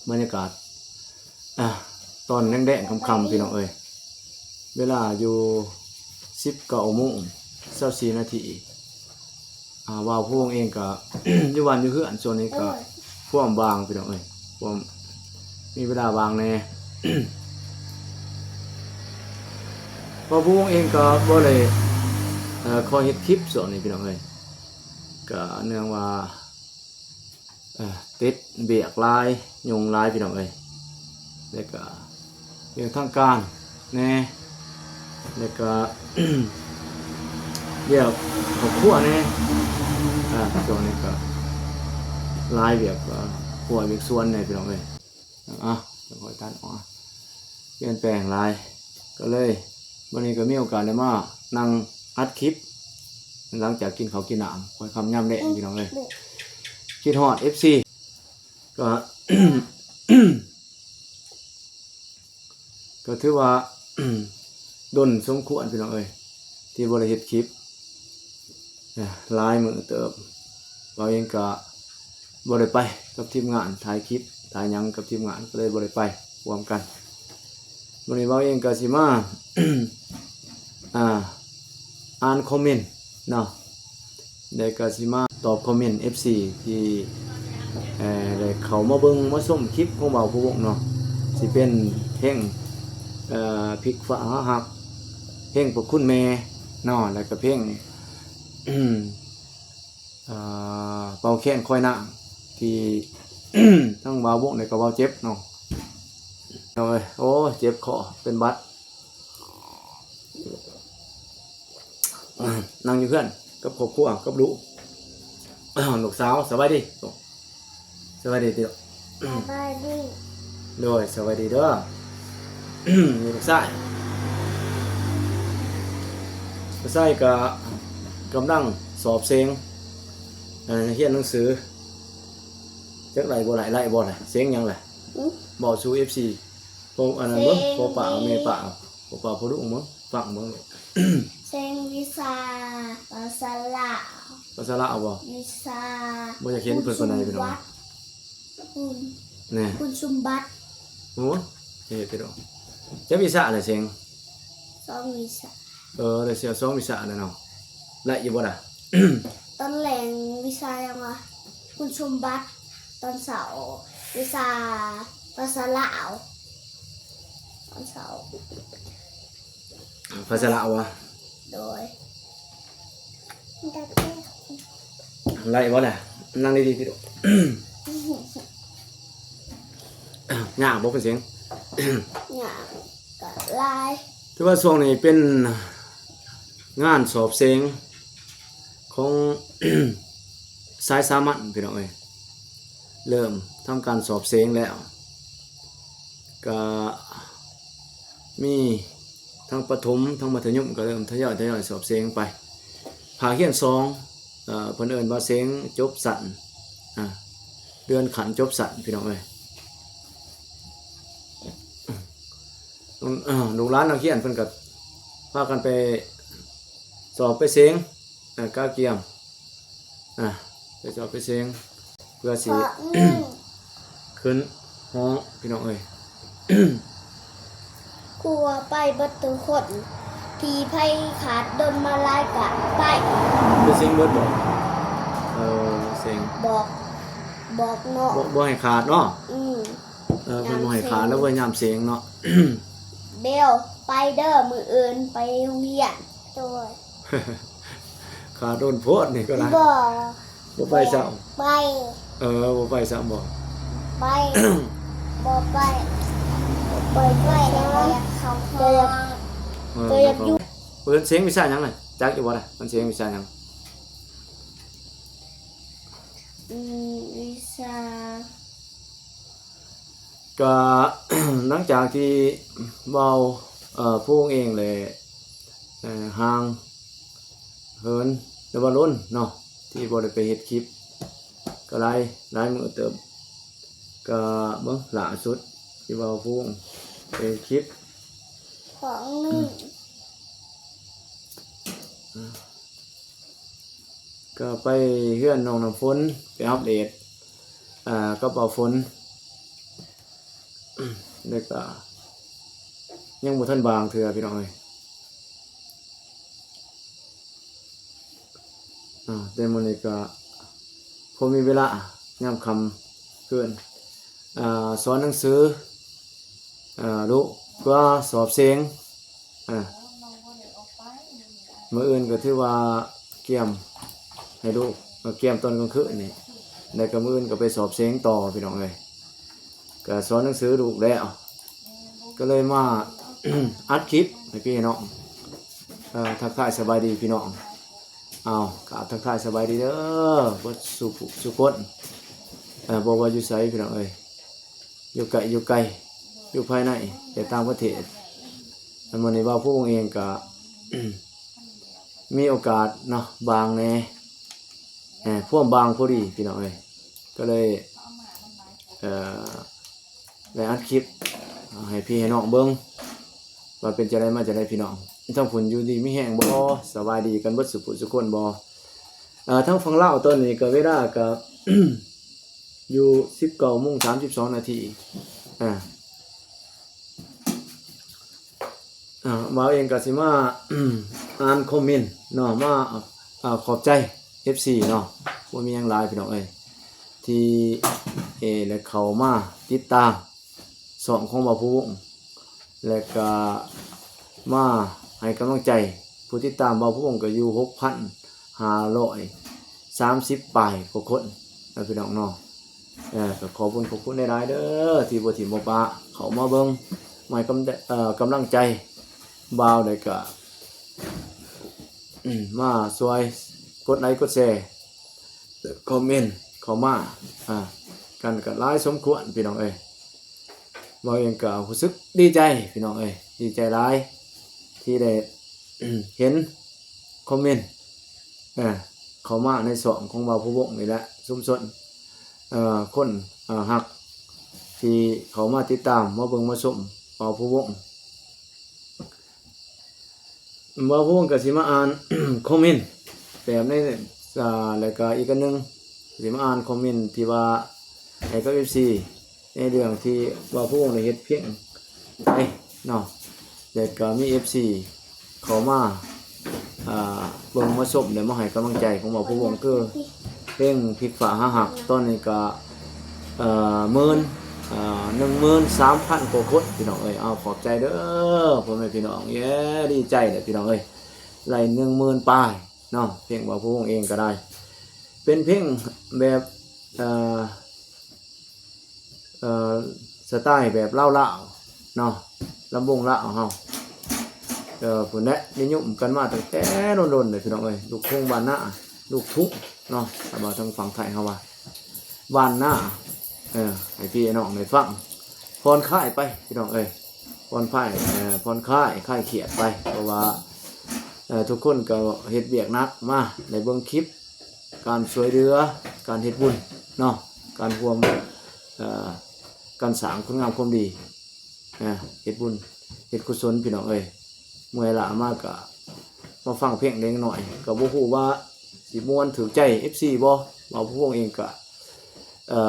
ບັນຍາກາດ ອ່າ ຕອນແລງໆຄ່ຳໆ ພີ່ນ້ອງເອີຍ ເວລາຢູ່ສິບເກົ້າໂມງຊາວສີ່ນາທີ. ອ່າ ບ່າວພວງເອງກະ ຢູ່ບ້ານຢູ່ເຮືອນ ຊ່ວງນີ້ກະ ໂອ້ຍ ພວມວ່າງ ພີ່ນ້ອງເອີຍ ພວມມີເວລາວ່າງແດ່. ບ່າວພວງເອງກະບໍ່ໄດ້ ເອີ ຂໍເຮັດຄລິບຊ່ວງນີ້ ພີ່ນ້ອງເອີຍ ກະເນື່ອງວ່າ ເອີ ຕິດວຽກຫຼາຍ ຫຍຸ້ງຫຼາຍ ພີ່ນ້ອງເອີຍ ແລ້ວກະວຽກທາງການແດ່ ແລ້ວກະ ວຽກຄອບຄົວແດ່ ອ່າ ຊ່ວງນີ້ກະຫຼາຍວຽກ ອ່າ ຄົວວຽກສວນແດ່ ພີ່ນ້ອງເອີຍ. ອ່ະ ຄ່ອຍຕັດອອກ ປ່ຽນແປງຫຼາຍ ກໍເລີຍ ມື້ນີ້ກໍມີໂອກາດໄດ້ມານັ່ງອັດຄລິບ ຫຼັງຈາກກິນເຂົ້າກິນນ້ຳ ຄ່ອຍຄ່ຳຍາມແລງ ພີ່ນ້ອງເອີຍ ຄິດຮອດເອັຟຊີ ກໍ ກໍຖືວ່າ ດົນສົມຄວນ ພີ່ນ້ອງເອີຍ ທີ່ບໍ່ໄດ້ເຮັດຄລິບ ຫຼາຍມື້ເຕີບ. ເຮົາເອງກະບໍ່ໄດ້ໄປກັບທີມງານ ຖ່າຍຄລິບ ຖ່າຍຫຍັງກັບທີມງານ ກໍເລີຍບໍ່ໄດ້ໄປຮ່ວມກັນ. ມື້ນີ້ເຮົາເອງກະຊິມາ ອ່າ ອ່ານຄອມເມັນເນາະ ແລ້ວກະຊິມາຕອບຄອມເມັນເອັຟຊີທີ່ ເອີ ໄດ້ເຂົ້າມາເບິ່ງມາຊົມຄລິບຂອງບ່າວພູວົງເນາະ ຊິເປັນເພງ ເອີ ພິກຟ້າຫາຮັກ ເພງພະຄຸນແມ່ເນາະ ແລ້ວກະເພງ ອ່າ ເປົ່າແຄນຄອຍນາງ ທີ່ ທັງບ່າວວົງ ແລະກະບ່າວເຈັບເນາະ. ໂອ້ຍ ໂອ້ຍ ເຈັບຄໍ ເປັນຫວັດ ນັ່ງຢູ່ເຮືອນກັບຄອບຄົວກັບລູກ ລູກສາວ. ສະບາຍດີ ສະບາຍດີຕິ ສະບາຍດີ ໂດຍ ສະບາຍດີເດີ. ນີ້ລູກຊາຍ ລູກຊາຍກະກຳລັງສອບເສັງ ເອີ ຮຽນໜັງສື ຈັກໄດ້ບໍ່ໄດ້ ໄດ້ບໍ່ລະ ເສັງຫຍັງລະ ອື ເວົ້າສູ່ເອັຟຊີ ໂອ້ ອັນນັ້ນເບິ່ງ ເສັງ ພໍ່ປ້າແມ່ປ້າ ພໍ່ປ້າພໍ່ລຸງເບິ່ງ ຟັງເບິ່ງ ເສັງວິຊາພາສາລາວ ພາສາລາວບໍ່ ວິຊາ ບໍ່ຢາກເຫັນເພິ່ນປານໃດ ພີ່ນ້ອງ ຄຸນ ແນ່ ຄຸນສົມບັດ ໂອ້ ເຮັດໄດ້ດອກ ຈັກວິຊາລະເສັງ ສອງວິຊາ ເອີ ໄດ້ສອງວິຊາແລ້ວເນາະ ໄດ້ຢູ່ບໍ່ລະ ຕອນແລງວິຊາຫຍັງວະ ຄຸນສົມບັດ ຕອນເຊົ້າວິຊາພາສາລາວ ຕອນເຊົ້າ ພາສາລາວວະ ໂດຍ ໄດ້ບໍ່ລະ ນັ່ງດີໆຕິລູກ ຍາກບໍ່ເປັນເສັງ ຍາກກະຫຼາຍ ຖືວ່າຊ່ວງນີ້ເປັນງານສອບເສັງຂອງສາຍສາມັນ ພີ່ນ້ອງເອີຍ ເລີ່ມທຳການສອບເສັງແລ້ວ ກະມີທັງປະຖົມ ທັງມັດທະຍົມ ກະເລີ່ມທະຍອຍ ທະຍອຍສອບເສັງໄປ ພາກຮຽນສອງ ເອີ ເພິ່ນເອີ້ນວ່າເສັງຈົບຊັ້ນ ອ່າ ເດືອນຂັ້ນຈົບຊັ້ນ ພີ່ນ້ອງເອີຍ ລູກຫຼານນັກຮຽນເພິ່ນກະພາກັນໄປສອບໄປເສັງ ເອີ ກະກຽມ ອ່າ ໄປສອບໄປເສັງ ເພື່ອຊິຂຶ້ນ ຮ້ອງ ພີ່ນ້ອງເອີຍ ຄົວໄປເບິດທຸກຄົນ ທີ່ໃຜຂາດດົນມາຫຼາຍກະໄປ ຄືເສັງເບິດບໍ່ ເອີ ເສັງ ບອກ ບອກນ້ອງ ບໍ່ ບໍ່ໃຫ້ຂາດເນາະ ອື ເອີ ເພິ່ນບໍ່ໃຫ້ຂາດແລ້ວ ຍາມເສັງ ເວີຍ ຍາມເສັງເນາະ ເບວ ໄປເດີ ມື້ອື່ນໄປໂຮງຮຽນ ໂດຍ ຂາດົນໂພດນີ້ກໍໄດ້ ບໍ່ ບໍ່ໄປຊ້ຳ ໄປ ເອີ ບໍ່ໄປຊ້ຳບໍ່ ໄປ ບໍ່ໄປ ໄປ ໄປ ແຕ່ວ່າຢາກເຂົ້າຫ້ອງ ເອີ ແຕ່ຢາກຢູ່ ເພິ່ນເສັງວິຊາຫຍັງນະ ຈັກຢູ່ບໍ່ລະ ເພິ່ນເສັງວິຊາຫຍັງ ອືມ ວິຊາ ກະ ຫຼັງຈາກທີ່ເວົ້າ ເອີ ພວກເອງແຫຼະ ເອີ ຫ່າງເຫີນ ຫຼືວ່າດົນເນາະ ທີ່ບໍ່ໄດ້ໄປເຮັດຄລິບ ກະຫຼາຍ ຫຼາຍມື້ເຕີບ ກະເບິ່ງລ່າສຸດທີ່ເວົ້າພວກເອງໄປເຮັດຄລິບ ຂອງໜຶ່ງ ອືມ ກະໄປເຮືອນນ້ອງນ້ຳຝົນ ໄປອັບເດດ ອ່າ ກັບບ່າວຝົນ ແລ້ວກະຍັງບໍ່ທັນບາງເທື່ອພີ່ນ້ອງເອີຍ. ອ່າ ແຕ່ມື້ນີ້ກະພໍມີເວລາ ຍາມຄ່ຳຄືນ ອ່າ ສອນໜັງສື ອ່າ ລູກ ເພື່ອສອບເສັງ ອ່າ ມື້ອື່ນກໍຖືວ່າກຽມໃຫ້ລູກ ກຽມຕອນກາງຄືນນີ້ ແລ້ວກໍມື້ອື່ນກໍໄປສອບເສັງຕໍ່ພີ່ນ້ອງເອີຍ. ກໍສອນໜັງສືລູກແລ້ວ ກໍເລີຍມາອັດຄລິບໃຫ້ພີ່ໃຫ້ນ້ອງ ເອີ ທັກທາຍສະບາຍດີພີ່ນ້ອງ. ເອົາ ກາບທັກທາຍສະບາຍດີເດີ ເບິດສູ່ຜູ້ສູ່ຄົນ ເອີ ບໍ່ວ່າຢູ່ໃສພີ່ນ້ອງເອີຍ ຢູ່ໃກ້ຢູ່ໄກ ຢູ່ພາຍໃນ ແລະ ຕ່າງປະເທດ. ແລະ ມື້ນີ້ບ່າວພູວົງເອງກະ ມີໂອກາດເນາະ ບາງແດ່ ເອີ ພວມບາງພໍດີພີ່ນ້ອງເອີຍ ກໍເລີຍ ເອີ ໄດ້ອັດຄລິບໃຫ້ພີ່ໃຫ້ນ້ອງເບິ່ງ ວ່າເປັນຈັ່ງໃດມາຈັ່ງໃດພີ່ນ້ອງ. ທາງພຸ້ນຢູ່ດີມີແຮງບໍ່? ສະບາຍດີກັນເບິດສູ່ຜູ້ສູ່ຄົນບໍ່? ເອີ ທາງຝັ່ງລາວຕອນນີ້ກໍເວລາກໍ ຢູ່ສິບເກົ້າໂມງສາມສິບສອງນາທີ ເອີ ອ່າ ບ່າວເອງກໍຊິມາອ່ານຄອມເມັນເນາະ ມາ ອ່າ ຂອບໃຈເອັຟຊີເນາະ ບໍ່ມີຫຍັງຫຼາຍພີ່ນ້ອງເອີຍ ທີ່ ເອີ ແລະ ເຂົ້າມາຕິດຕາມຊ່ອງຂອງບ່າວພູວົງ ແລະ ກະມາໃຫ້ກຳລັງໃຈ. ຜູ້ຕິດຕາມບ່າວພູວົງກໍຢູ່ຫົກພັນຫ້າຮ້ອຍສາມສິບປາຍກວ່າຄົນນະພີ່ນ້ອງເນາະ. ເອີ ກໍຂອບຄຸນ ຂອບຄຸນຫຼາຍໆເດີ ທີ່ບໍ່ຖິ້ມບໍ່ປະ ເຂົ້າມາເບິ່ງ ມາໃຫ້ກຳ ເອີ ກຳລັງໃຈບ່າວ ແລ້ວກະ ອືມ ມາຊ່ວຍກົດໄລກົດແຊ ຄອມເມັນເຂົ້າມາ ອ່າ ກັນກໍຫຼາຍສົມຄວນພີ່ນ້ອງເອີຍ. ເວົ້າເອງກໍຮູ້ສຶກດີໃຈພີ່ນ້ອງເອີຍ ດີໃຈຫຼາຍທີ່ໄດ້ເຫັນຄອມເມັນ ເອີ ເຂົ້າມາໃນຊ່ອງຂອງບ່າວພູວົງນີ້ແຫຼະ ຊຸມຊົນ ເອີ ຄົນ ເອີ ຮັກ ທີ່ເຂົ້າມາຕິດຕາມ ມາເບິ່ງມາຊົມບ່າວພູວົງ. ບ່າວພູວົງກໍຊິມາອ່ານຄອມເມັນແບບໃນ ອ່າ ແລ້ວກໍອີກອັນໜຶ່ງ ຊິມາອ່ານຄອມເມັນທີ່ວ່າໃຫ້ກັບເອັຟຊີ ໃນເລື່ອງທີ່ບ່າວພູວົງໄດ້ເຮັດເພງໄປເນາະ ແລ້ວກໍມີເອັຟຊີເຂົ້າມາ ອ່າ ເບິ່ງມາຊົມ ແລະ ມາໃຫ້ກຳລັງໃຈຂອງບ່າວພູວົງ ຄື ເພງພິກຟ້າຫາຮັກ ຕອນນີ້ກະ ເອີ ໝື່ນ ເອີ ໜຶ່ງໝື່ນສາມພັນກວ່າຄົນພີ່ນ້ອງເອີຍ. ເອົາ ຂອບໃຈເດີພໍ່ແມ່ພີ່ນ້ອງ ເຢ້ ດີໃຈເດີພີ່ນ້ອງເອີຍ ໄດ້ໜຶ່ງໝື່ນປາຍເນາະ. ເພງບ່າວພູວົງເອງກໍໄດ້ ເປັນເພງແບບ ເອີ ເອີ ສະໄຕແບບລາວໆເນາະ ລຳວົງລາວເຮົາ ເອີ ພຸ້ນແຫຼະ ນິຍົມກັນມາຕັ້ງແຕ່ດົນໆເລີຍພີ່ນ້ອງເອີຍ. ລູກທົ່ງບ້ານນາ ລູກທຸງເນາະ ຖ້າວ່າທາງຝັ່ງໄທເຮົາວ່າບ້ານນາ ເອີ ໃຫ້ພີ່ໃຫ້ນ້ອງໄດ້ຟັງ ຜ່ອນຄາຍໄປພີ່ນ້ອງເອີຍ ຜ່ອນຄາຍ ເອີ ຜ່ອນຄາຍ ຄາຍຄຽດໄປ ເພາະວ່າ ເອີ ທຸກຄົນກໍເຮັດວຽກໜັກມາ ໄດ້ເບິ່ງຄລິບ ການຊ່ວຍເຫຼືອ ການເຮັດບຸນເນາະ ການຮ່ວມ ເອີ ການສ້າງຄຸນງາມຄວາມດີ ເອີ ເຮັດບຸນເຮັດກຸສົນພີ່ນ້ອງເອີຍ. ເມື່ອຍລ້າມາກະມາຟັງເພງເລັກນ້ອຍ ກໍບໍ່ຮູ້ວ່າຊິມ່ວນຖືກໃຈເອັຟຊີບໍ່. ເວົ້າພວກເອງກະ ເອີ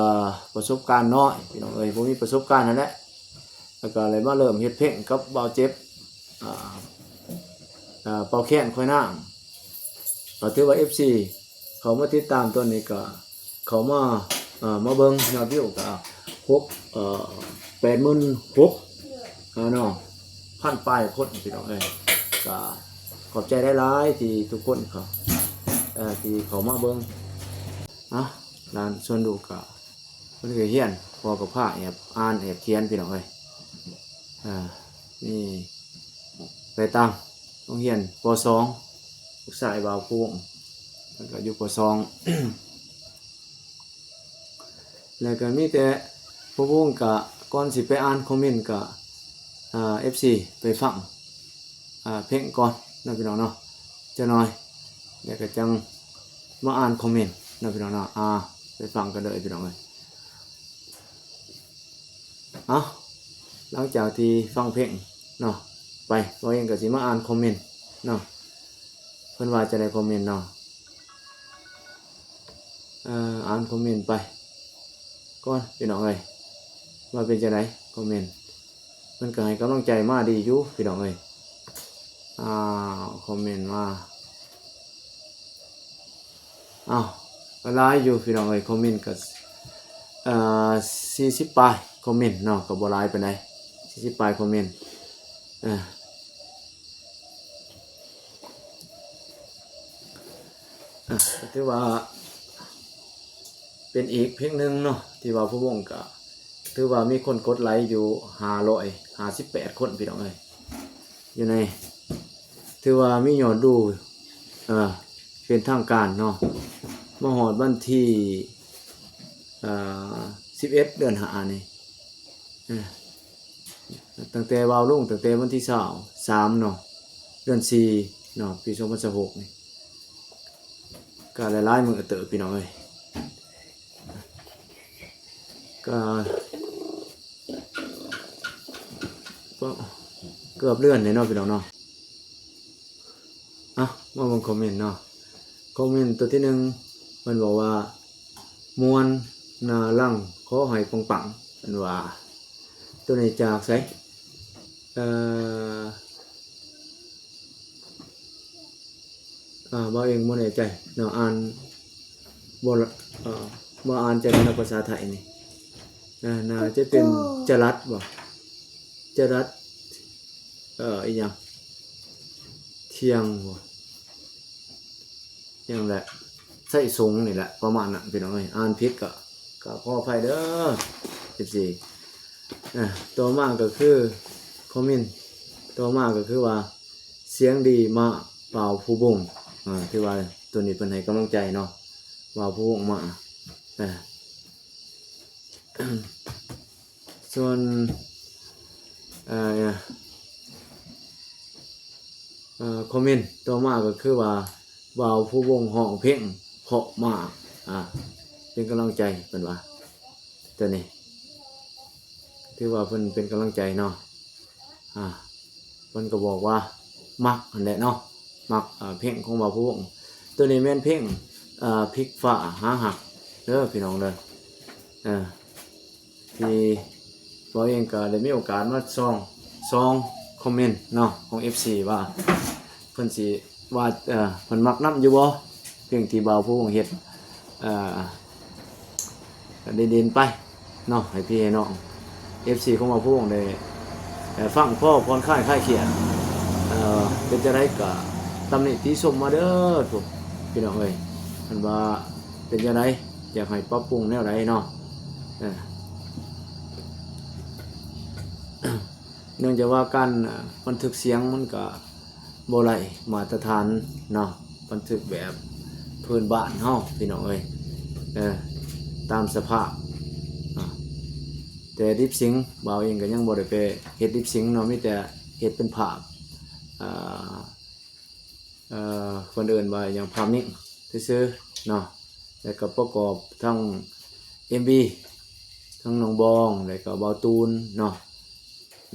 ປະສົບການນ້ອຍພີ່ນ້ອງເອີຍ ບໍ່ມີປະສົບການຫັ້ນແຫຼະ ແລ້ວກໍເລີຍມາເລີ່ມເຮັດເພງກັບບ່າວເຈັບ ອ່າ ອ່າ ເປົ່າແຄນຂ້ອຍນາງ ກໍຖືວ່າເອັຟຊີເຂົ້າມາຕິດຕາມຕອນນີ້ກໍເຂົ້າມາ ເອີ ມາເບິ່ງຍອດວິວກໍຫົກ ເອີ ແປດໝື່ນຫົກ ເອີ ເນາະ ພັນປາຍຄົນພີ່ນ້ອງເອີຍ. ກໍຂອບໃຈຫຼາຍໆທີ່ທຸກຄົນເຂົ້າ ເອີ ທີ່ເຂົ້າມາເບິ່ງ. ອ່ະ ຫຼານຊວນລູກກໍ ເພິ່ນກໍຮຽນ ພໍ່ກໍພາແອບອ່ານແອບຂຽນພີ່ນ້ອງເອີຍ. ອ່າ ນີ້ໄປຕາມໂຮງຮຽນ ປໍສອງ ລູກຊາຍບ່າວພູວົງ ເພິ່ນກໍຢູ່ ປໍສອງ ແລ້ວກໍມີແຕ່ ພວກຜົມກໍ ກ່ອນຊິໄປອ່ານຄອມເມັນກໍ ອ່າ ເອັຟຊີ ໄປຟັງ ອ່າ ເພງກ່ອນເນາະພີ່ນ້ອງເນາະ ຈັກໜ່ອຍ ແລ້ວກໍຈັ່ງມາອ່ານຄອມເມັນເນາະພີ່ນ້ອງເນາະ. ອ່າ ໄປຟັງກັນເລີຍພີ່ນ້ອງເອີຍ. ເອົ້າ ຫຼັງຈາກທີ່ຟັງເພງເນາະໄປ ບ່າວເອງກໍຊິມາອ່ານຄອມເມັນເນາະ ເພິ່ນວ່າຈັ່ງໃດຄອມເມັນເນາະ. ເອີ ອ່ານຄອມເມັນໄປ. ກ່ອນພີ່ນ້ອງເອີຍ ວ່າເປັນຈັ່ງໃດຄອມເມັນ. ເພິ່ນກໍໃຫ້ກຳລັງໃຈມາດີຢູ່ພີ່ນ້ອງເອີຍ. ອ້າວ ຄອມເມັນມາ ອ້າວ ກໍຫຼາຍຢູ່ພີ່ນ້ອງເອີຍ. ຄອມເມັນກໍ ເອີ ສີ່ສິບປາຍຄອມເມັນເນາະ ກໍບໍ່ຫຼາຍປານໃດ ສີ່ສິບປາຍຄອມເມັນ. ເອີ ອ່ະ ກໍຖືວ່າເປັນອີກເພງໜຶ່ງເນາະ ທີ່ວ່າຜູ້ວົງກໍຖືວ່າມີຄົນກົດໄລຢູ່ຫ້າຮ້ອຍຫ້າສິບແປດຄົນພີ່ນ້ອງເອີຍ. ຢູ່ໃນ ຖືວ່າມີຍອດດູ ເອີ ເປັນທາງການເນາະ ມາຮອດວັນທີ ເອີ ສິບເອັດ ເດືອນຫ້ານີ້ ເອີ ຕັ້ງແຕ່ບ່າວລົງ ຕັ້ງແຕ່ວັນທີຊາວສາມເນາະ ເດືອນສີ່ເນາະ ປີສອງພັນຊາວຫົກນີ້ ກໍຫຼາຍໆມື້ເຕີບພີ່ນ້ອງເອີຍ. ກໍ ກໍເກືອບເດືອນແລ້ວເນາະພີ່ນ້ອງເນາະ. ເອົ້າ ມາເບິ່ງຄອມເມັນເນາະ. ຄອມເມັນຕົວທີໜຶ່ງ ເພິ່ນບອກວ່າ ມ່ວນໜ້າຫຼັງ ຂໍໃຫ້ປັງໆ ເພິ່ນວ່າ. ຕົວນີ້ຈາກໃສ? ເອີ ອ່າ ບ່າວເອງບໍ່ແນ່ໃຈເນາະ ອ່ານບໍ່ລະ ເອີ ບໍ່ອ່ານຈະໄດ້ເນາະ ພາສາໄທນີ້. ເອີ ໜ້າຈະເປັນຈະລັດບໍ ຈະລັດ ເອີ ອີຫຍັງ ທຽງບໍ ຫຍັງແຫຼະ ໄຊສົງນີ້ແຫຼະ ປະມານນັ້ນພີ່ນ້ອງເອີຍ. ອ່ານຜິດກໍ ກໍຂໍອະໄພເດີ ເອັຟຊີ. ອ່າ ຕໍ່ມາກໍຄືຄອມເມັນ ຕໍ່ມາກໍຄືວ່າ ສຽງດີມາກ ບ່າວພູວົງ. ອ່າ ຖືວ່າຕົວນີ້ເພິ່ນໃຫ້ກຳລັງໃຈເນາະ ບ່າວພູວົງມາ. ເອີ ສ່ວນ ເອີ ເອີ ຄອມເມັນຕໍ່ມາກໍຄືວ່າ ບ່າວພູວົງຮ້ອງເພງເພາະມາກ ອ່າ ເປັນກຳລັງໃຈເພິ່ນວ່າ. ຕົວນີ້ຖືວ່າເພິ່ນເປັນກຳລັງໃຈເນາະ ອ່າ ເພິ່ນກໍບອກວ່າມັກຫັ້ນແຫຼະເນາະ ມັກ ເອີ ເພງຂອງບ່າວພູວົງ. ຕົວນີ້ແມ່ນເພງ ເອີ ພິກຟ້າຫາຮັກເດີພີ່ນ້ອງເດີ. ເອີ ທີ່ບ່າວເອງກໍໄດ້ມີໂອກາດມາສ່ອງ ສ່ອງຄອມເມັນເນາະ ຂອງເອັຟຊີ ວ່າເພິ່ນຊິວ່າ ເອີ ເພິ່ນມັກນຳຢູ່ບໍ່ ເພງທີ່ບ່າວພູວົງເຮັດ ເອີ ກໍໄດ້ເດັ່ນໄປເນາະ ໃຫ້ພີ່ໃຫ້ນ້ອງເອັຟຊີຂອງບ່າວພູວົງໄດ້ ເອີ ຟັງພໍຜ່ອນຄາຍຄາຍຄຽດ. ເອີ ເປັນຈັ່ງໃດກໍຕຳໜິຕິຊົມມາເດີ ພີ່ນ້ອງເອີຍ ເພິ່ນວ່າເປັນຈັ່ງໃດ ຢາກໃຫ້ປັບປຸງແນວໃດເນາະ. ເອີ ເນື່ອງຈາກວ່າການ ເອີ ບັນທຶກສຽງມັນກະບໍ່ໄດ້ມາດຕະຖານເນາະ ບັນທຶກແບບພື້ນບ້ານເຮົາພີ່ນ້ອງເອີຍ ເອີ ຕາມສະພາບເນາະ. ແຕ່ລິບຊິງ ບ່າວເອງກະຍັງບໍ່ໄດ້ໄປເຮັດລິບຊິງເນາະ ມີແຕ່ເຮັດເປັນພາບ ເອີ ເອີ ເພິ່ນເອີ້ນວ່າຫຍັງ ພາບນິ້ງຊື່ໆເນາະ ແລ້ວກໍປະກອບທັງເອັມວີ ທັງນ້ອງບອງ ແລ້ວກໍບ່າວຕູນເນາະ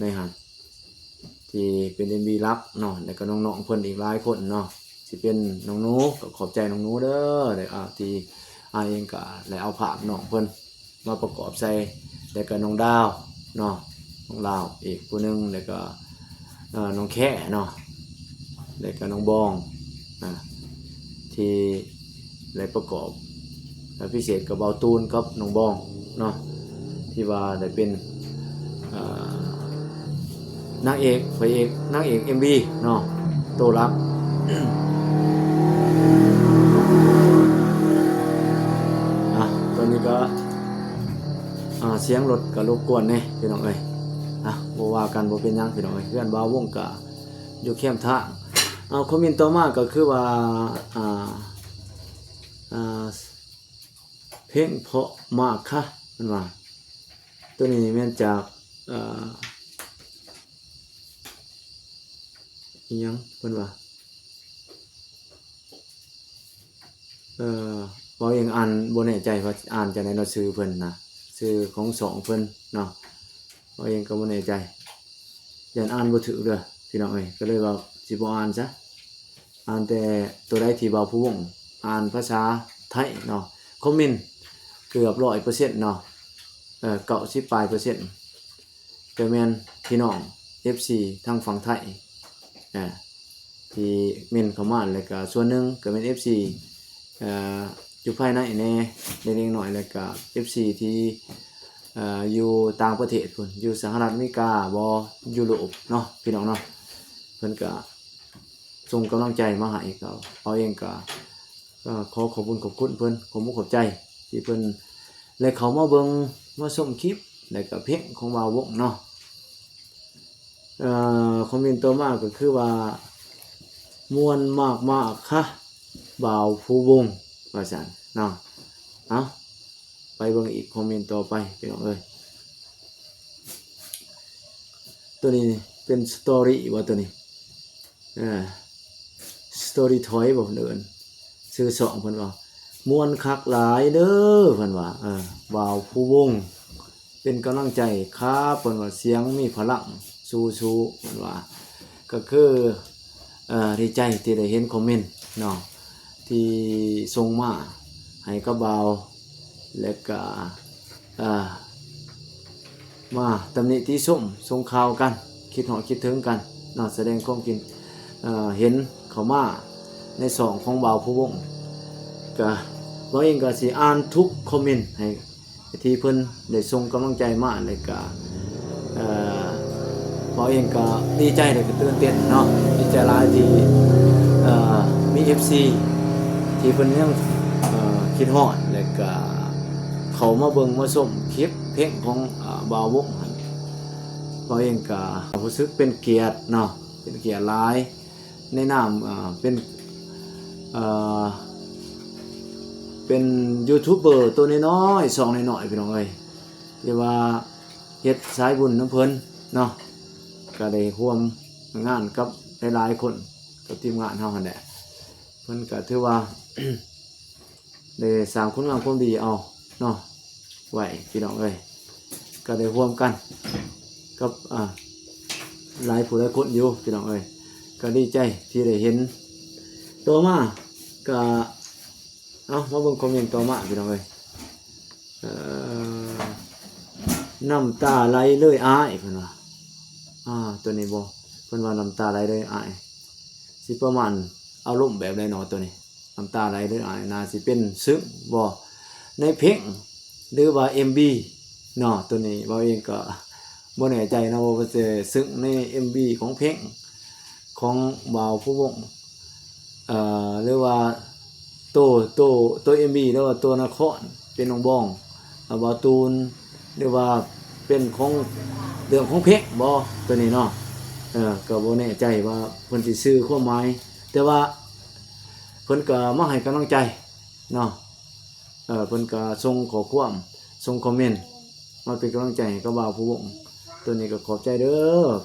ໃນຫັ້ນ ທີ່ເປັນເອັມວີຫຼັກເນາະ ແລ້ວກໍນ້ອງໆເພິ່ນອີກຫຼາຍຄົນເນາະ ຊິເປັນນ້ອງໜູ ກໍຂອບໃຈນ້ອງໜູເດີ ແລ້ວ ອ່າ ທີ່ອ້າຍເອງກໍໄດ້ເອົາພາບນ້ອງເພິ່ນ ມາປະກອບໃສ່ ແລ້ວກໍນ້ອງດາວເນາະ ນ້ອງດາວອີກຜູ້ໜຶ່ງ ແລ້ວກໍ ເອີ ນ້ອງແຄເນາະ ແລ້ວກໍນ້ອງບອງ ອ່າ ທີ່ໄດ້ປະກອບ ແລະ ພິເສດກໍບ່າວຕູນກັບນ້ອງບອງເນາະ ທີ່ວ່າໄດ້ເປັນ ເອີ ນາງເອກ ພະເອກ ນາງເອກເອັມວີເນາະ ໂຕຫຼັກ. ອ່ະ ຕອນນີ້ກໍ ອ່າ ສຽງລົດກໍລົບກວນແດ່ພີ່ນ້ອງເອີຍ. ອ່ະ ບໍ່ວ່າກັນ ບໍ່ເປັນຫຍັງພີ່ນ້ອງເອີຍ ເຮືອນບ່າວວົງກໍຢູ່ແຄມທາງ. ເອົາ ຄອມເມັນຕໍ່ມາກໍຄືວ່າ ອ່າ ອ່າ ເພງເພາະມາກຄະ ເພິ່ນວ່າ. ຕົວນີ້ແມ່ນຈາກ ເອີ ອີຫຍັງເພິ່ນວ່າ ເອີ ເວົ້າເອງອ່ານບໍ່ແນ່ໃຈວ່າອ່ານຈັ່ງໃດເນາະ ຊື່ເພິ່ນນະ ຊື່ຂອງຊ່ອງເພິ່ນເນາະ ເວົ້າເອງກໍບໍ່ແນ່ໃຈ ຢ້ານອ່ານບໍ່ຖືກເດີພີ່ນ້ອງເອີຍ ກໍເລີຍວ່າຊິບໍ່ອ່ານຊະ. ອ່ານແຕ່ຕົວໃດທີ່ເວົ້າຜູ້ວົງ ອ່ານພາສາໄທເນາະ ຄອມເມັນເກືອບຮ້ອຍເປີເຊັນເນາະ ເອີ ເກົ້າສິບປາຍເປີເຊັນ ກໍແມ່ນພີ່ນ້ອງເອັຟຊີທາງຝັ່ງໄທ ເອີ ທີ່ເມັ້ນເຂົ້າມາ ແລ້ວກໍສ່ວນໜຶ່ງກໍແມ່ນເອັຟຊີ ເອີ ຢູ່ພາຍໃນແດ່ເລັກໆນ້ອຍໆ ແລ້ວກໍເອັຟຊີທີ່ ເອີ ຢູ່ຕ່າງປະເທດພຸ້ນ ຢູ່ສະຫະລັດອາເມລິກາບໍ ຢູໂຣບເນາະ ພີ່ນ້ອງເນາະ ເພິ່ນກໍສົ່ງກຳລັງໃຈມາໃຫ້ ກໍເຮົາເອງກໍ ກໍຂໍຂອບຄຸນຂອບຄຸນເພິ່ນ ຂອບອົກຂອບໃຈທີ່ເພິ່ນໄດ້ເຂົ້າມາເບິ່ງມາຊົມຄລິບ ແລ້ວກໍເພງຂອງບ່າວວົງເນາະ. ເອີ ຄອມເມັນຕໍ່ມາກໍຄືວ່າ ມ່ວນມາກໆ ຄະ ບ່າວພູວົງ ວ່າຊັ້ນເນາະ. ເອົາ ໄປເບິ່ງອີກຄອມເມັນຕໍ່ໄປ ພີ່ນ້ອງເອີຍ. ໂຕນີ້ເປັນສະຕໍຣີບໍ່ ໂຕນີ້ ເອີ ສະຕໍຣີທອຍບໍ່ເພິ່ນເອີ້ນ ຊື່ຊ່ອງເພິ່ນວ່າ ມ່ວນຄັກຫຼາຍເດີ ເພິ່ນວ່າ ເອີ ບ່າວພູວົງ ເປັນກຳລັງໃຈຄັບ ເພິ່ນວ່າ ສຽງມີພະລັງ ສູ້ໆ ເພິ່ນວ່າ ກໍຄື ເອີ ດີໃຈທີ່ໄດ້ເຫັນຄອມເມັນເນາະ ທີ່ສົ່ງມາໃຫ້ກັບບ່າວ ແລະກະ ເອີ ມາຕຳໜິຕິຊົມ ສົ່ງຂ່າວກັນ ຄິດຮອດຄິດເຖິງກັນເນາະ ສະແດງຄວາມຄິດ ເອີ ເຫັນເຂົ້າມາໃນຊ່ອງຂອງບ່າວພູວົງ ກະ ບ່າວເອງກະຊິອ່ານທຸກຄອມເມັນໃຫ້ ທີ່ເພິ່ນໄດ້ສົ່ງກຳລັງໃຈມາ ແລ້ວກະ ເອີ ເຮົາເອງກໍດີໃຈ ແລ້ວກໍຕື່ນເຕັ້ນເນາະ ດີໃຈຫຼາຍທີ່ ເອີ ມີເອັຟຊີທີ່ເພິ່ນຍັງ ເອີ ຄິດຮອດ ແລ້ວກໍເຂົ້າມາເບິ່ງມາຊົມຄລິບເພງຂອງ ເອີ ບ່າວວົງຫັ້ນ ເຮົາເອງກໍຮູ້ສຶກເປັນກຽດເນາະ ເປັນກຽດຫຼາຍ ໃນນາມ ເອີ ເປັນ ເອີ ເປັນຢູທູບເບີໂຕນ້ອຍໆ ຊ່ອງນ້ອຍໆ ພີ່ນ້ອງເອີຍ ທີ່ວ່າເຮັດສາຍບຸນນຳເພິ່ນເນາະ ກໍໄດ້ຮ່ວມງານກັບຫຼາຍໆຄົນ ກັບທີມງານເຮົາຫັ້ນແຫຼະ ເພິ່ນກໍຖືວ່າ ໄດ້ສ້າງຄຸນງາມຄວາມດີເອົາເນາະ ໄວ້ ພີ່ນ້ອງເອີຍ ກໍໄດ້ຮ່ວມກັນກັບ ອ່າ ຫຼາຍຜູ້ຫຼາຍຄົນຢູ່ ພີ່ນ້ອງເອີຍ ກໍດີໃຈທີ່ໄດ້ເຫັນ. ຕໍ່ມາກໍ ເອົາ ມາເບິ່ງຄອມເມັນຕໍ່ມາ ພີ່ນ້ອງເອີຍ ເອີ ນ້ຳຕາໄຫຼເລີຍອ້າຍ ເພິ່ນວ່າ ອ່າ ໂຕນີ້ບໍ່ ເພິ່ນວ່ານ້ຳຕາໄຫຼເລີຍອ້າຍ ຊິປະມານອາລົມແບບໃດເນາະໂຕນີ້ ນ້ຳຕາໄຫຼເລີຍອ້າຍ ໜ້າຊິເປັນຊຶ້ງບໍ່ ໃນເພງ ຫຼືວ່າເອັມວີເນາະ ໂຕນີ້ເວົ້າເອງກໍບໍ່ແນ່ໃຈເນາະ ວ່າເພິ່ນຊິຊຶ້ງໃນເອັມວີຂອງເພງຂອງບ່າວພູວົງ ເອີ ຫຼືວ່າໂຕ ໂຕ ໂຕເອັມວີ ຫຼືວ່າໂຕນະຄອນເປັນນ້ອງບອງ ເອີ ບ່າວຕູນ ຫຼືວ່າເປັນຂອງເລື່ອງຂອງເພງບໍ່ ໂຕນີ້ເນາະ ເອີ ກໍບໍ່ແນ່ໃຈວ່າເພິ່ນຊິສື່ຄວາມໝາຍ ແຕ່ວ່າ ເພິ່ນກໍມາໃຫ້ກຳລັງໃຈເນາະ ເອີ ເພິ່ນກໍສົ່ງຂໍ້ຄວາມ ສົ່ງຄອມເມັນມາເປັນກຳລັງໃຈໃຫ້ກັບບ່າວພູວົງ ໂຕນີ້ກໍຂອບໃຈເດີ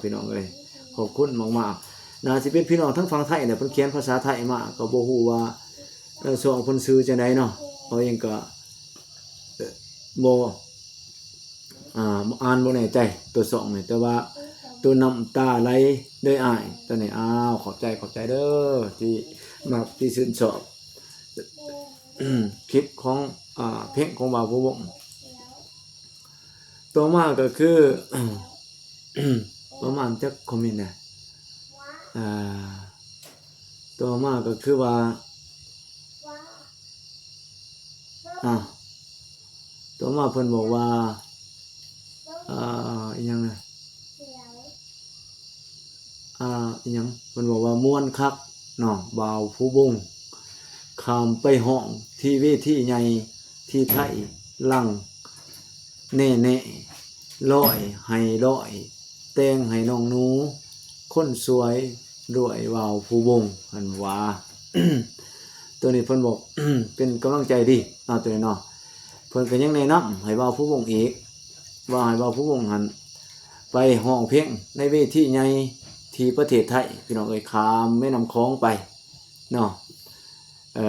ພີ່ນ້ອງເອີຍ ຂອບຄຸນມາກໆ ໜ້າຊິເປັນພີ່ນ້ອງທາງຝັ່ງໄທແຫຼະ ເພິ່ນຂຽນພາສາໄທມາ ກໍບໍ່ຮູ້ວ່າ ເອີ ຊ່ອງເພິ່ນຊື່ຈັ່ງໃດເນາະ ເຮົາເອງກໍ ເອີ ບໍ່ ອ່າ ອ່ານບໍ່ແນ່ໃຈໂຕຊ່ອງນີ້ ແຕ່ວ່າໂຕນ້ຳຕາໄຫຼເລີຍອ້າຍ ໂຕນີ້ ອ້າວ ຂອບໃຈ ຂອບໃຈເດີ ທີ່ມັກ ທີ່ຊື່ນຊອບ ຄລິບຂອງ ອ່າ ເພງຂອງບ່າວພູວົງ. ຕໍ່ມາກໍຄື ປະມານຈັກຄອມເມັນນະ ອ່າ ຕໍ່ມາກໍຄືວ່າ ອ່າ ຕໍ່ມາເພິ່ນບອກວ່າ ອ່າ ອີຫຍັງນະ ອ່າ ອີຫຍັງ ເພິ່ນບອກວ່າ ມ່ວນຄັກເນາະ ບ່າວພູວົງ ຂ້າມໄປຮ້ອງທີ່ເວທີໃຫຍ່ທີ່ໄທ ຫຼັງແນ່ໆ ຮ້ອຍໃຫ້ຮ້ອຍ ແຕ່ງໃຫ້ນ້ອງໜູ ຄົນສວຍ ດ້ວຍບ່າວພູວົງ ເພິ່ນວ່າ ໂຕນີ້ເພິ່ນບອກ ເປັນກຳລັງໃຈດີເນາະ ໂຕນີ້ເນາະ ເພິ່ນກໍຍັງແນະນຳໃຫ້ບ່າວພູວົງອີກ ວ່າໃຫ້ບ່າວພູວົງຫັ້ນໄປຮ້ອງເພງໃນເວທີໃຫຍ່ທີ່ປະເທດໄທ ພີ່ນ້ອງເອີຍ ຂ້າມແມ່ນ້ຳຂອງໄປເນາະ ເອີ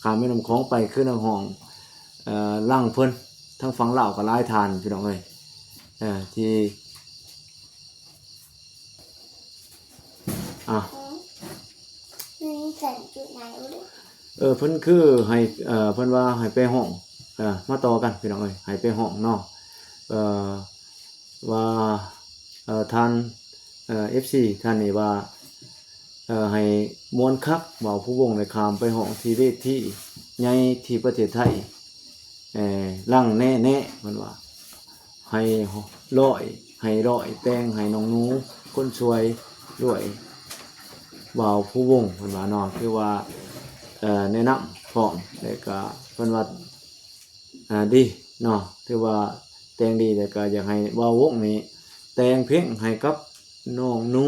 ຂ້າມແມ່ນ້ຳຂອງໄປ ຄືນັກຮ້ອງ ເອີ ຫຼັງເພິ່ນ ທາງຝັ່ງລາວກໍຫຼາຍທ່ານ ພີ່ນ້ອງເອີຍ ເອີ ທີ່ ອ່າ ເອີ ເພິ່ນຄືໃຫ້ ເອີ ເພິ່ນວ່າໃຫ້ໄປຮ້ອງ ເອີ ມາຕໍ່ກັນ ພີ່ນ້ອງເອີຍ ໃຫ້ໄປຮ້ອງເນາະ ເອີ່ ວ່າ ເອີ່ ທ່ານ ເອີ່ ເອັຟຊີ ທ່ານນີ້ວ່າ ເອີ່ ໃຫ້ມ່ວນຄັກ ບ່າວພູວົງໄດ້ຂ້າມໄປຮ້ອງທີ່ເວທີໃຫຍ່ທີ່ປະເທດໄທ ເອີ່ ລັງແນ່ໆ ເພິ່ນວ່າ ໃຫ້ຮ້ອຍ ໃຫ້ຮ້ອຍແຕ່ງໃຫ້ນ້ອງໜູຄົນສວຍດ້ວຍ ບ່າວພູວົງ ເພິ່ນວ່າເນາະ ຄືວ່າ ເອີ່ ແນະນຳພ້ອມ ແລ້ວກະເພິ່ນວ່າ ອ່າ ດີເນາະ ຖືວ່າແຕ່ງດີ ແລ້ວກະຢາກໃຫ້ບ່າວວົງນີ້ແຕ່ງເພງໃຫ້ກັບນ້ອງໜູ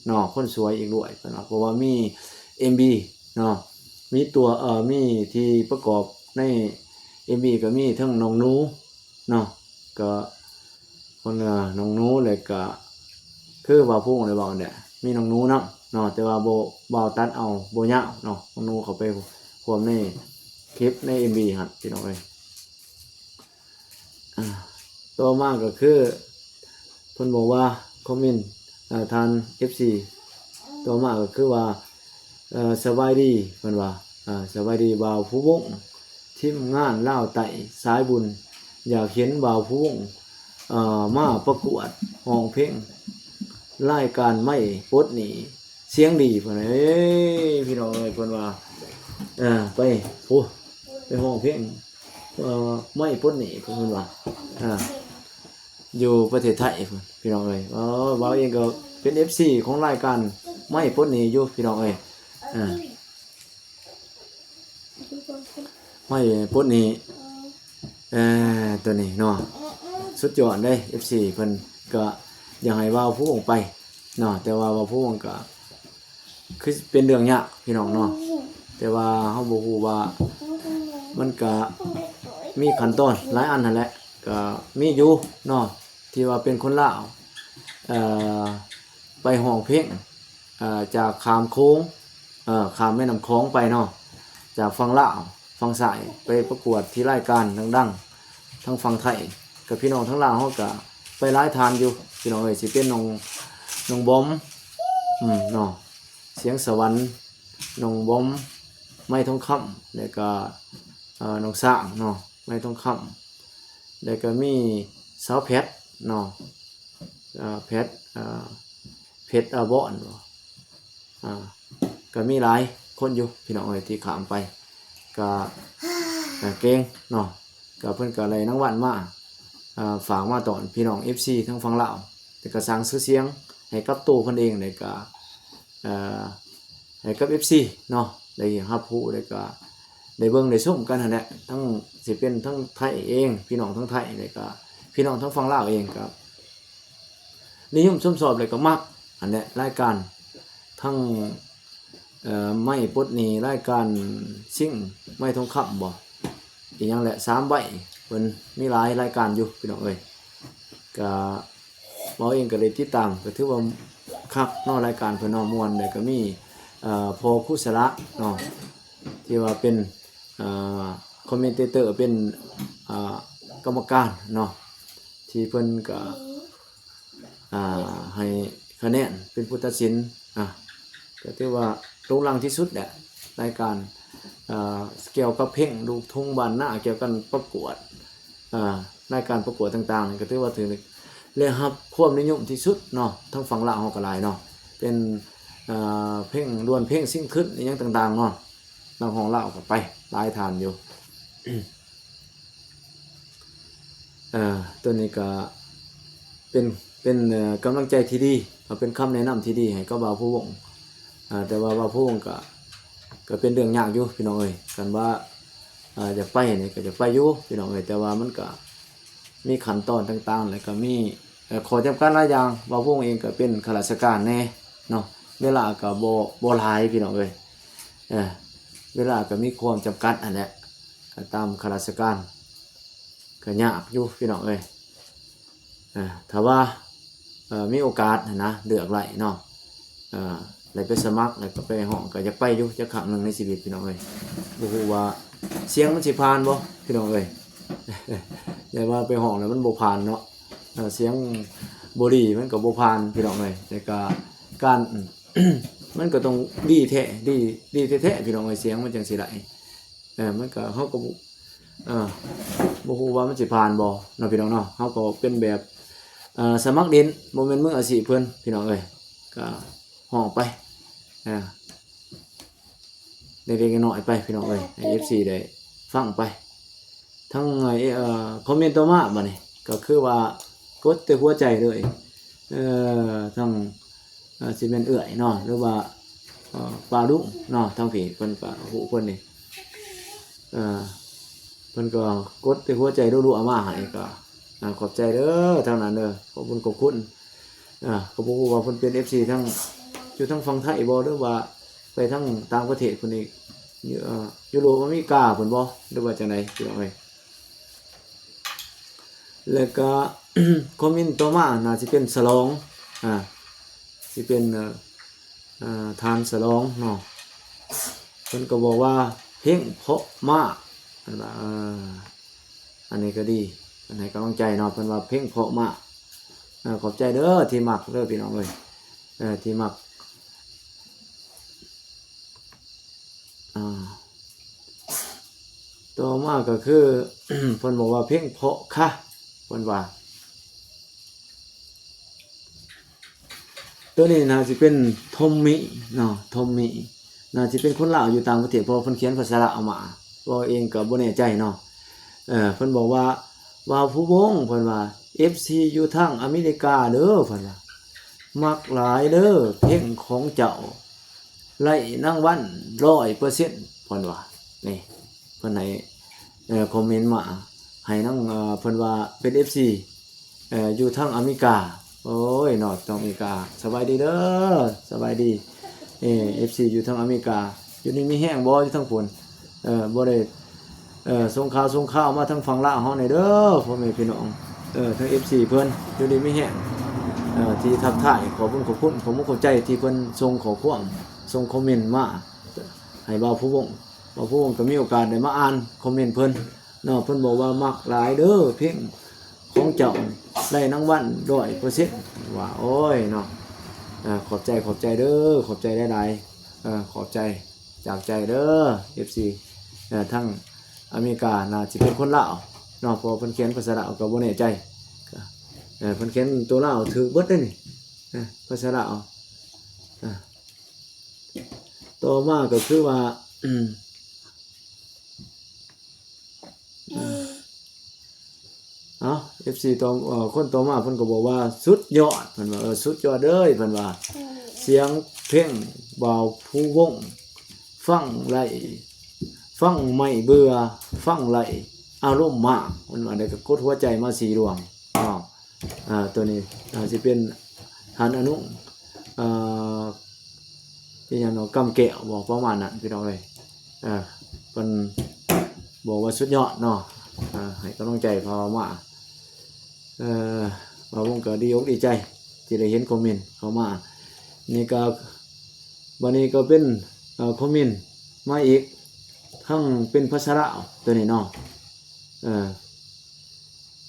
ເນາະ ຄົນສວຍອີກດ້ວຍເພິ່ນວ່າ ເພາະວ່າມີເອັມວີເນາະ ມີຕົວ ເອີ່ ມີທີ່ປະກອບໃນເອັມວີ ກະມີທັງນ້ອງໜູເນາະ ກະ ເພິ່ນວ່ານ້ອງໜູ ແລ້ວກະຄືບ່າວພູວົງໄດ້ເວົ້າຫັ້ນແຫຼະ ມີນ້ອງໜູນຳເນາະ ແຕ່ວ່າບໍ່ ບ່າວຕັດເອົາບໍ່ຍາວເນາະ ນ້ອງໜູເຂົ້າໄປຮ່ວມໃນຄລິບໃນເອັມວີຫັ້ນ ພີ່ນ້ອງເອີຍ. ອ່າ ຕໍ່ມາກໍຄືເພິ່ນບອກວ່າ ຄອມເມັນ ເອີ່ ທ່ານເອັຟຊີ ຕໍ່ມາກໍຄືວ່າ ເອີ່ ສະບາຍດີ ເພິ່ນວ່າ ເອີ່ ສະບາຍດີບ່າວພູວົງ ທີມງານລາວໃຕ້ສາຍບຸນ ຢາກເຫັນບ່າວພູວົງ ເອີ່ ມາປະກວດຮ້ອງເພງ ລາຍການໄມປົດໜີ້ສຽງດີ ເພິ່ນວ່າ ເອີຍ ພີ່ນ້ອງເອີຍ ເພິ່ນວ່າ ເອີ່ ໄປ ໂອ້ ໄປຮ້ອງເພງ ເອີ່ ໄມປົດໜີ້ ເພິ່ນວ່າ ອ່າ ຢູ່ປະເທດໄທພຸ້ນ ພີ່ນ້ອງເອີຍ. ເອີ ບ່າວເອງກໍເປັນເອັຟຊີຂອງລາຍການໄມປົດໜີ້ຢູ່ ພີ່ນ້ອງເອີຍ ອ່າ ໄມປົດໜີ້ ເອີ ຕົວນີ້ເນາະ ສຸດຍອດເດ້ ເອັຟຊີ ເພິ່ນກໍຢາກໃຫ້ບ່າວພູວົງໄປເນາະ ແຕ່ວ່າບ່າວພູວົງກໍ ຄືເປັນເລື່ອງຍາກພີ່ນ້ອງເນາະ ແຕ່ວ່າເຮົາບໍ່ຮູ້ວ່າ ມັນກະມີຂັ້ນຕອນຫຼາຍອັນຫັ້ນແຫຼະ ກະມີຢູ່ເນາະ ທີ່ວ່າເປັນຄົນລາວ ເອີ່ ໄປຮ້ອງເພງ ເອີ່ ຈາກຂ້າມໂຂງ ເອີ່ ຂ້າມແມ່ນ້ຳຂອງໄປເນາະ ຈາກຝັ່ງລາວຝັ່ງຊ້າຍ ໄປປະກວດທີ່ລາຍການດັງໆ ທາງຝັ່ງໄທ ກະພີ່ນ້ອງທາງລາວເຮົາກະໄປຫຼາຍທ່ານຢູ່ ພີ່ນ້ອງເອີຍ ຊິເປັນນ້ອງ ນ້ອງບອມ ອືມ ເນາະ ສຽງສະຫວັນ ນ້ອງບອມ ໄມທອງຄຳ ແລ້ວກະ ເອີ່ ນ້ອງຊ້າງເນາະ ໄມທອງຄຳ ແລ້ວກະມີສາວແພັດເນາະ ເອີ່ ແພັດ ເອີ່ ເພັດອາບອນບໍ ອ່າ ກະມີຫຼາຍຄົນຢູ່ ພີ່ນ້ອງເອີຍ ທີ່ຂ້າມໄປ ກະ ເອີ່ ເກັ່ງເນາະ ກະເພິ່ນກະໄດ້ລາງວັນມາ ອ່າ ຝາກມາຕ້ອນພີ່ນ້ອງເອັຟຊີທາງຝັ່ງລາວ ແລ້ວກະສ້າງຊື່ສຽງໃຫ້ກັບໂຕເພິ່ນເອງ ແລ້ວກະ ເອີ່ ໃຫ້ກັບເອັຟຊີເນາະ ໄດ້ຮັບຮູ້ ແລ້ວກະໄດ້ເບິ່ງໄດ້ຊົມກັນຫັ້ນແຫຼະ ທັງ ຊິເປັນທັງໄທເອງ ພີ່ນ້ອງທາງໄທ ແລ້ວກະພີ່ນ້ອງທາງຝັ່ງລາວເອງ ກະນິຍົມຊົມຊອບ ແລ້ວກະມັກຫັ້ນແຫຼະ ລາຍການທັງ ເອີ່ ໄມປົດໜີ້ ລາຍການຊິງໄມທອງຄຳບໍ ອີຫຍັງແຫຼະ ສາມໃບ ເພິ່ນມີຫຼາຍລາຍການຢູ່ ພີ່ນ້ອງເອີຍ ກະ ເຮົາເອງກໍໄດ້ຕິດຕາມ ກໍຖືວ່າຄັກເນາະ ລາຍການເພິ່ນເນາະ ມ່ວນ ແລ້ວກໍມີ ເອີ່ ພໍ່ຄູສະລະເນາະ ທີ່ວ່າເປັນ ເອີ່ ຄອມເມັນເຕເຕີ ເປັນ ເອີ່ ກຳມະການເນາະ ທີ່ເພິ່ນກໍ ອ່າ ໃຫ້ຄະແນນເປັນຜູ້ຕັດສິນ ອ່າ ກໍຖືວ່າໂດ່ງດັງທີ່ສຸດແຫຼະ ລາຍການ ອ່າ ກ່ຽວກັບເພງລູກທຸ່ງບ້ານນາ ກ່ຽວກັບປະກວດ ອ່າ ລາຍການປະກວດຕ່າງໆ ກໍຖືວ່າຖືກໄດ້ຮັບຄວາມນິຍົມທີ່ສຸດເນາະ ທາງຝັ່ງລາວເຮົາກໍຫຼາຍເນາະ ເປັນ ອ່າ ເພງລວນ ເພງຊິງຂຶ້ນ ອີຫຍັງຕ່າງໆເນາະ ນັກຮ້ອງລາວກໍໄປຫຼາຍທ່ານຢູ່. ເອີ່ ຕົວນີ້ກະເປັນ ເປັນ ເອີ່ ກຳລັງໃຈທີ່ດີ ເປັນຄຳແນະນຳທີ່ດີໃຫ້ກັບບ່າວພູວົງ ເອີ່ ແຕ່ວ່າບ່າວພູວົງກະ ກະເປັນເລື່ອງຍາກຢູ່ພີ່ນ້ອງເອີຍ ຄັນວ່າ ເອີ່ ຢາກໄປນີ້ກະຢາກໄປຢູ່ພີ່ນ້ອງເອີຍ ແຕ່ວ່າມັນກະມີຂັ້ນຕອນຕ່າງໆ ແລ້ວກະມີ ເອີ່ ຂໍ້ຈຳກັດຫຼາຍຢ່າງ ບ່າວພູວົງເອງກະເປັນຂ້າລາຊະການແດ່ເນາະ ເວລາກະບໍ່ ບໍ່ຫຼາຍພີ່ນ້ອງເອີຍ ເອີ ເວລາກໍມີຄວາມຈຳກັດຫັ້ນແຫຼະ ກໍຕາມຂ້າລາຊະການ ກໍຍາກຢູ່ພີ່ນ້ອງເອີຍ ເອີ ຖ້າວ່າ ເອີ ມີໂອກາດຫັ້ນນະ ເລືອກໄດ້ເນາະ ເອີ ໄດ້ໄປສະໝັກ ແລ້ວກໍໄປຮ້ອງ ກໍຢາກໄປຢູ່ຈັກຄັ້ງໜຶ່ງໃນຊີວິດພີ່ນ້ອງເອີຍ ບໍ່ຮູ້ວ່າສຽງມັນຊິຜ່ານບໍ່ພີ່ນ້ອງເອີຍ ແຕ່ວ່າໄປຮ້ອງແລ້ວມັນບໍ່ຜ່ານເນາະ ເອີ ສຽງບໍ່ດີມັນກໍບໍ່ຜ່ານພີ່ນ້ອງເອີຍ ແຕ່ກໍການ ມັນກໍຕ້ອງດີແທ້ ດີ ດີແທ້ໆ ພີ່ນ້ອງເອີຍ ສຽງມັນຈັ່ງຊິໄດ້ ເອີ ມັນກໍ ເຮົາກໍບໍ່ ເອີ ບໍ່ຮູ້ວ່າມັນຊິຜ່ານບໍ່ເນາະພີ່ນ້ອງເນາະ. ເຮົາກໍເປັນແບບ ເອີ ສະໝັກຫຼິ້ນ ບໍ່ແມ່ນມືອາຊີບເພິ່ນ ພີ່ນ້ອງເອີຍ. ກໍຮ້ອງໄປ ເອີ ເລັກໆນ້ອຍໆໄປ ພີ່ນ້ອງເອີຍ ໃຫ້ເອັຟຊີໄດ້ຟັງໄປ. ທັງ ເອີ ຄອມເມັນຕໍ່ມາບາດນີ້ ກໍຄືວ່າກົດແຕ່ຫົວໃຈເລີຍ. ເອີ ທັງ ເອີ ຊິແມ່ນເອື້ອຍເນາະ ຫຼືວ່າ ເອີ ປ້າລຸງເນາະ ທາງພີ້ເພິ່ນກໍຮູ້ເພິ່ນນີ້ ເອີ ເພິ່ນກໍກົດແຕ່ຫົວໃຈລັວໆມາໃຫ້ ກໍ ອາ ຂອບໃຈເດີ ທາງນັ້ນເດີ ຂອບຄຸນ ຂອບຄຸນ. ອາ ກໍບໍ່ຮູ້ວ່າເພິ່ນເປັນເອັຟຊີທາງ ຢູ່ທາງຝັ່ງໄທບໍ່ ຫຼືວ່າໄປທາງຕ່າງປະເທດເພິ່ນອີກ ຢູ່ ເອີ ຢູໂຣບ ອາເມລິກາເພິ່ນບໍ່ ຫຼືວ່າຈັ່ງໃດ ພີ່ນ້ອງເອີຍ. ແລ້ວກໍ ຄອມເມັນຕໍ່ມາໜ້າຊິເປັນສະຫຼອງ ອາ ຊິເປັນ ເອີ ທ່ານສະຫຼອງເນາະ ເພິ່ນກໍບອກວ່າ ເພງເພາະມາກ ເພິ່ນວ່າ ເອີ ອັນນີ້ກໍດີ ເພິ່ນໃຫ້ກຳລັງໃຈເນາະ ເພິ່ນວ່າ ເພງເພາະມາກ. ເອີ ຂອບໃຈເດີທີ່ມັກເດີ ພີ່ນ້ອງເອີຍ ເອີ ທີ່ມັກ. ອາ ຕໍ່ມາກໍຄື ເພິ່ນບອກວ່າ ເພງເພາະຄະ ເພິ່ນວ່າ ໂຕນີ້ໜ້າຊິເປັນທອມມີເນາະ ທອມມີ ໜ້າຊິເປັນຄົນລາວຢູ່ຕ່າງປະເທດ ເພາະວ່າເພິ່ນຂຽນພາສາລາວມາ ເວົ້າເອງກໍບໍ່ແນ່ໃຈເນາະ. ເອີ ເພິ່ນບອກວ່າ ບ່າວພູວົງ ເພິ່ນວ່າ ເອັຟຊີຢູ່ທາງອາເມລິກາເດີ ເພິ່ນວ່າ ມັກຫຼາຍເດີ ເພງຂອງເຈົ້າ ໄລ່ນາງວັນຮ້ອຍເປີເຊັນ ເພິ່ນວ່າ. ນີ້ ເພິ່ນໃຫ້ ເອີ ຄອມເມັນມາໃຫ້ນາງ ເອີ ເພິ່ນວ່າເປັນເອັຟຊີ ເອີ ຢູ່ທາງອາເມລິກາ. ໂອ້ຍເນາະ ທາງອາເມລິກາ ສະບາຍດີເດີ ສະບາຍດີ ເອີ ເອັຟຊີຢູ່ທາງອາເມລິກາ ຢູ່ດີມີແຮງບໍ່ ຢູ່ທາງພຸ້ນ ເອີ ບໍ່ໄດ້ ເອີ ສົ່ງຂ່າວສົ່ງຄາວມາທາງຝັ່ງລາວເຮົາແດ່ເດີ ພໍ່ແມ່ພີ່ນ້ອງ ເອີ ທາງເອັຟຊີເພິ່ນ ຢູ່ດີມີແຮງ ເອີ ທີ່ທັກທາຍ ຂອບບຸນຂອບຄຸນ ຂອບມຸກຂອບໃຈທີ່ເພິ່ນສົ່ງຂໍ້ຄວາມ ສົ່ງຄອມເມັນມາໃຫ້ບ່າວພູວົງ. ບ່າວພູວົງກໍມີໂອກາດໄດ້ມາອ່ານຄອມເມັນເພິ່ນເນາະ ເພິ່ນບອກວ່າ ມັກຫຼາຍເດີ ເພງຂອງເຈົ້າ ໄລ່ນາງວັນຮ້ອຍເປີເຊັນ ວ່າ. ໂອ້ຍເນາະ ເອີ ຂອບໃຈ ຂອບໃຈເດີ ຂອບໃຈຫຼາຍໆ ເອີ ຂອບໃຈຈາກໃຈເດີ ເອັຟຊີ ເອີ ທາງອາເມລິກາ ໜ້າຊິເປັນຄົນລາວເນາະ ເພາະວ່າເພິ່ນຂຽນພາສາລາວ ກໍບໍ່ແນ່ໃຈ ເອີ ເພິ່ນຂຽນຕົວລາວຖືກເບິດເດ້ນີ້ ເອີ ພາສາລາວ ເອີ ຕໍ່ມາກໍຄືວ່າ ເອົາ ເອັຟຊີຕໍ່ ເອີ ຄົນຕໍ່ມາເພິ່ນກໍບອກວ່າ ສຸດຍອດ ເພິ່ນວ່າ ເອີ ສຸດຍອດເລີຍ ເພິ່ນວ່າ ສຽງເພງບ່າວພູວົງ ຟັງໄດ້ ຟັງໄມ່ເບື່ອ ຟັງໄດ້ອາລົມມາກ ເພິ່ນວ່າ ແລ້ວກໍກົດຫົວໃຈມາສີ່ດວງເນາະ. ອາ ໂຕນີ້ອາດຊິເປັນທ່ານອະນຸ ເອີ ອີຫຍັງເນາະ ກຳແກ້ວບໍ ປະມານນັ້ນ ພີ່ນ້ອງເອີຍ. ເອີ ເພິ່ນບອກວ່າສຸດຍອດເນາະ ເອີ ໃຫ້ກຳລັງໃຈເຂົາມາ ເອີ ບ່າວວົງກໍດີອົກດີໃຈທີ່ໄດ້ເຫັນຄອມເມັນເຂົ້າມາ. ນີ້ກໍ ບາດນີ້ກໍເປັນ ເອີ ຄອມເມັນມາອີກ ທັງເປັນພາສາລາວ ໂຕນີ້ເນາະ ເອີ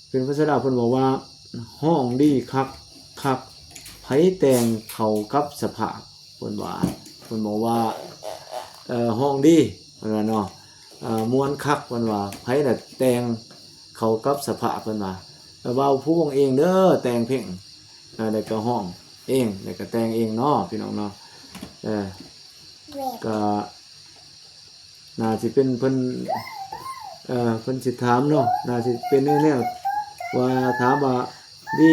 ເປັນພາສາລາວ ເພິ່ນບອກວ່າ ຮ້ອງດີຄັກຄັກ ໃຜແຕ່ງເຂົ້າກັບສະພາບ ເພິ່ນວ່າ ເພິ່ນບອກວ່າ ເອີ ຮ້ອງດີ ເພິ່ນວ່າເນາະ ເອີ ມ່ວນຄັກ ເພິ່ນວ່າ ໃຜລະແຕ່ງເຂົ້າກັບສະພາບ ເພິ່ນວ່າ ເອີ ບ່າວພູວົງເອງເດີ ແຕ່ງເພງ ເອີ ແລ້ວກໍຮ້ອງເອງ ແລ້ວກໍແຕ່ງເອງເນາະ ພີ່ນ້ອງເນາະ ເອີ ກໍໜ້າຊິເປັນເພິ່ນ ເອີ ເພິ່ນຊິຖາມເນາະ ໜ້າຊິເປັນແນວ ແນວວ່າ ຖາມວ່າ ດີ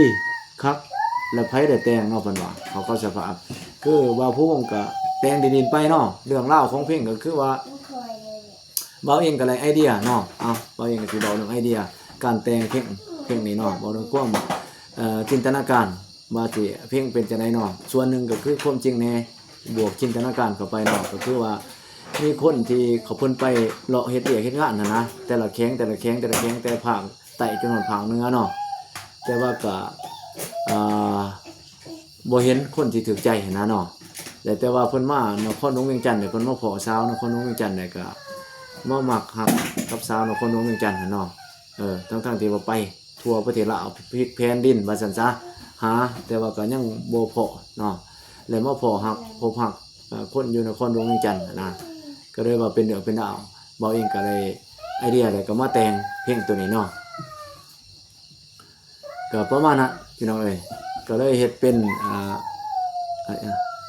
ຄັກ ແລ້ວໃຜໄດ້ແຕ່ງເນາະ ເພິ່ນວ່າ ເຂົ້າກັບສະພາບ ຄືບ່າວພູວົງກໍແຕ່ງດິນໆໄປເນາະ ເລື່ອງລາວຂອງເພງກໍຄືວ່າ ບ່າວເອງກໍໄດ້ໄອເດຍເນາະ ເອົາ ບ່າວເອງກໍຊິເວົ້າເລື່ອງໄອເດຍການແຕ່ງເພງ ເພງນີ້ເນາະ ເວົ້າເລື່ອງຄວາມ ເອີ ຈິນຕະນາການ ວ່າຊິເພງເປັນຈັ່ງໃດເນາະ ສ່ວນໜຶ່ງກໍຄືຄວາມຈິງແດ່ ບວກຈິນຕະນາການເຂົ້າໄປເນາະ ກໍຄືວ່າມີຄົນທີ່ເຂົາເພິ່ນໄປເລາະເຮັດວຽກເຮັດງານຫັ້ນນະ ແຕ່ລະແຂວງ ແຕ່ລະແຂວງ ແຕ່ລະແຂວງ ແຕ່ພາກໃຕ້ຈົນຮອດພາກເໜືອເນາະ ແຕ່ວ່າກໍ ອ່າ ບໍ່ເຫັນຄົນທີ່ຖືກໃຈຫັ້ນນະເນາະ ແລະ ແຕ່ວ່າເພິ່ນມານະຄອນຫຼວງວຽງຈັນ ແລ້ວເພິ່ນມາພໍ້ສາວນະຄອນຫຼວງວຽງຈັນ ແລ້ວກໍມາມັກຮັກກັບສາວນະຄອນຫຼວງວຽງຈັນຫັ້ນເນາະ ເອີ ທັງໆທີ່ວ່າໄປ ທົ່ວປະເທດລາວ ພລິກແຜ່ນດິນວ່າຊັ້ນຊະ ຫາ ແຕ່ວ່າກໍຍັງບໍ່ພໍ້ເນາະ ແລະ ມາພໍ້ຮັກ ພົບຮັກ ເອີ ຄົນຢູ່ນະຄອນຫຼວງວຽງຈັນຫັ້ນນະ ກໍເລີຍວ່າເປັນເລື່ອງເປັນລາວ ບ່າວເອງກໍໄດ້ ໄອເດຍ ແລ້ວກໍມາແຕ່ງເພງໂຕນີ້ເນາະ. ກໍປະມານນັ້ນພີ່ນ້ອງເອີຍ ກໍເລີຍເຮັດເປັນ ອ່າ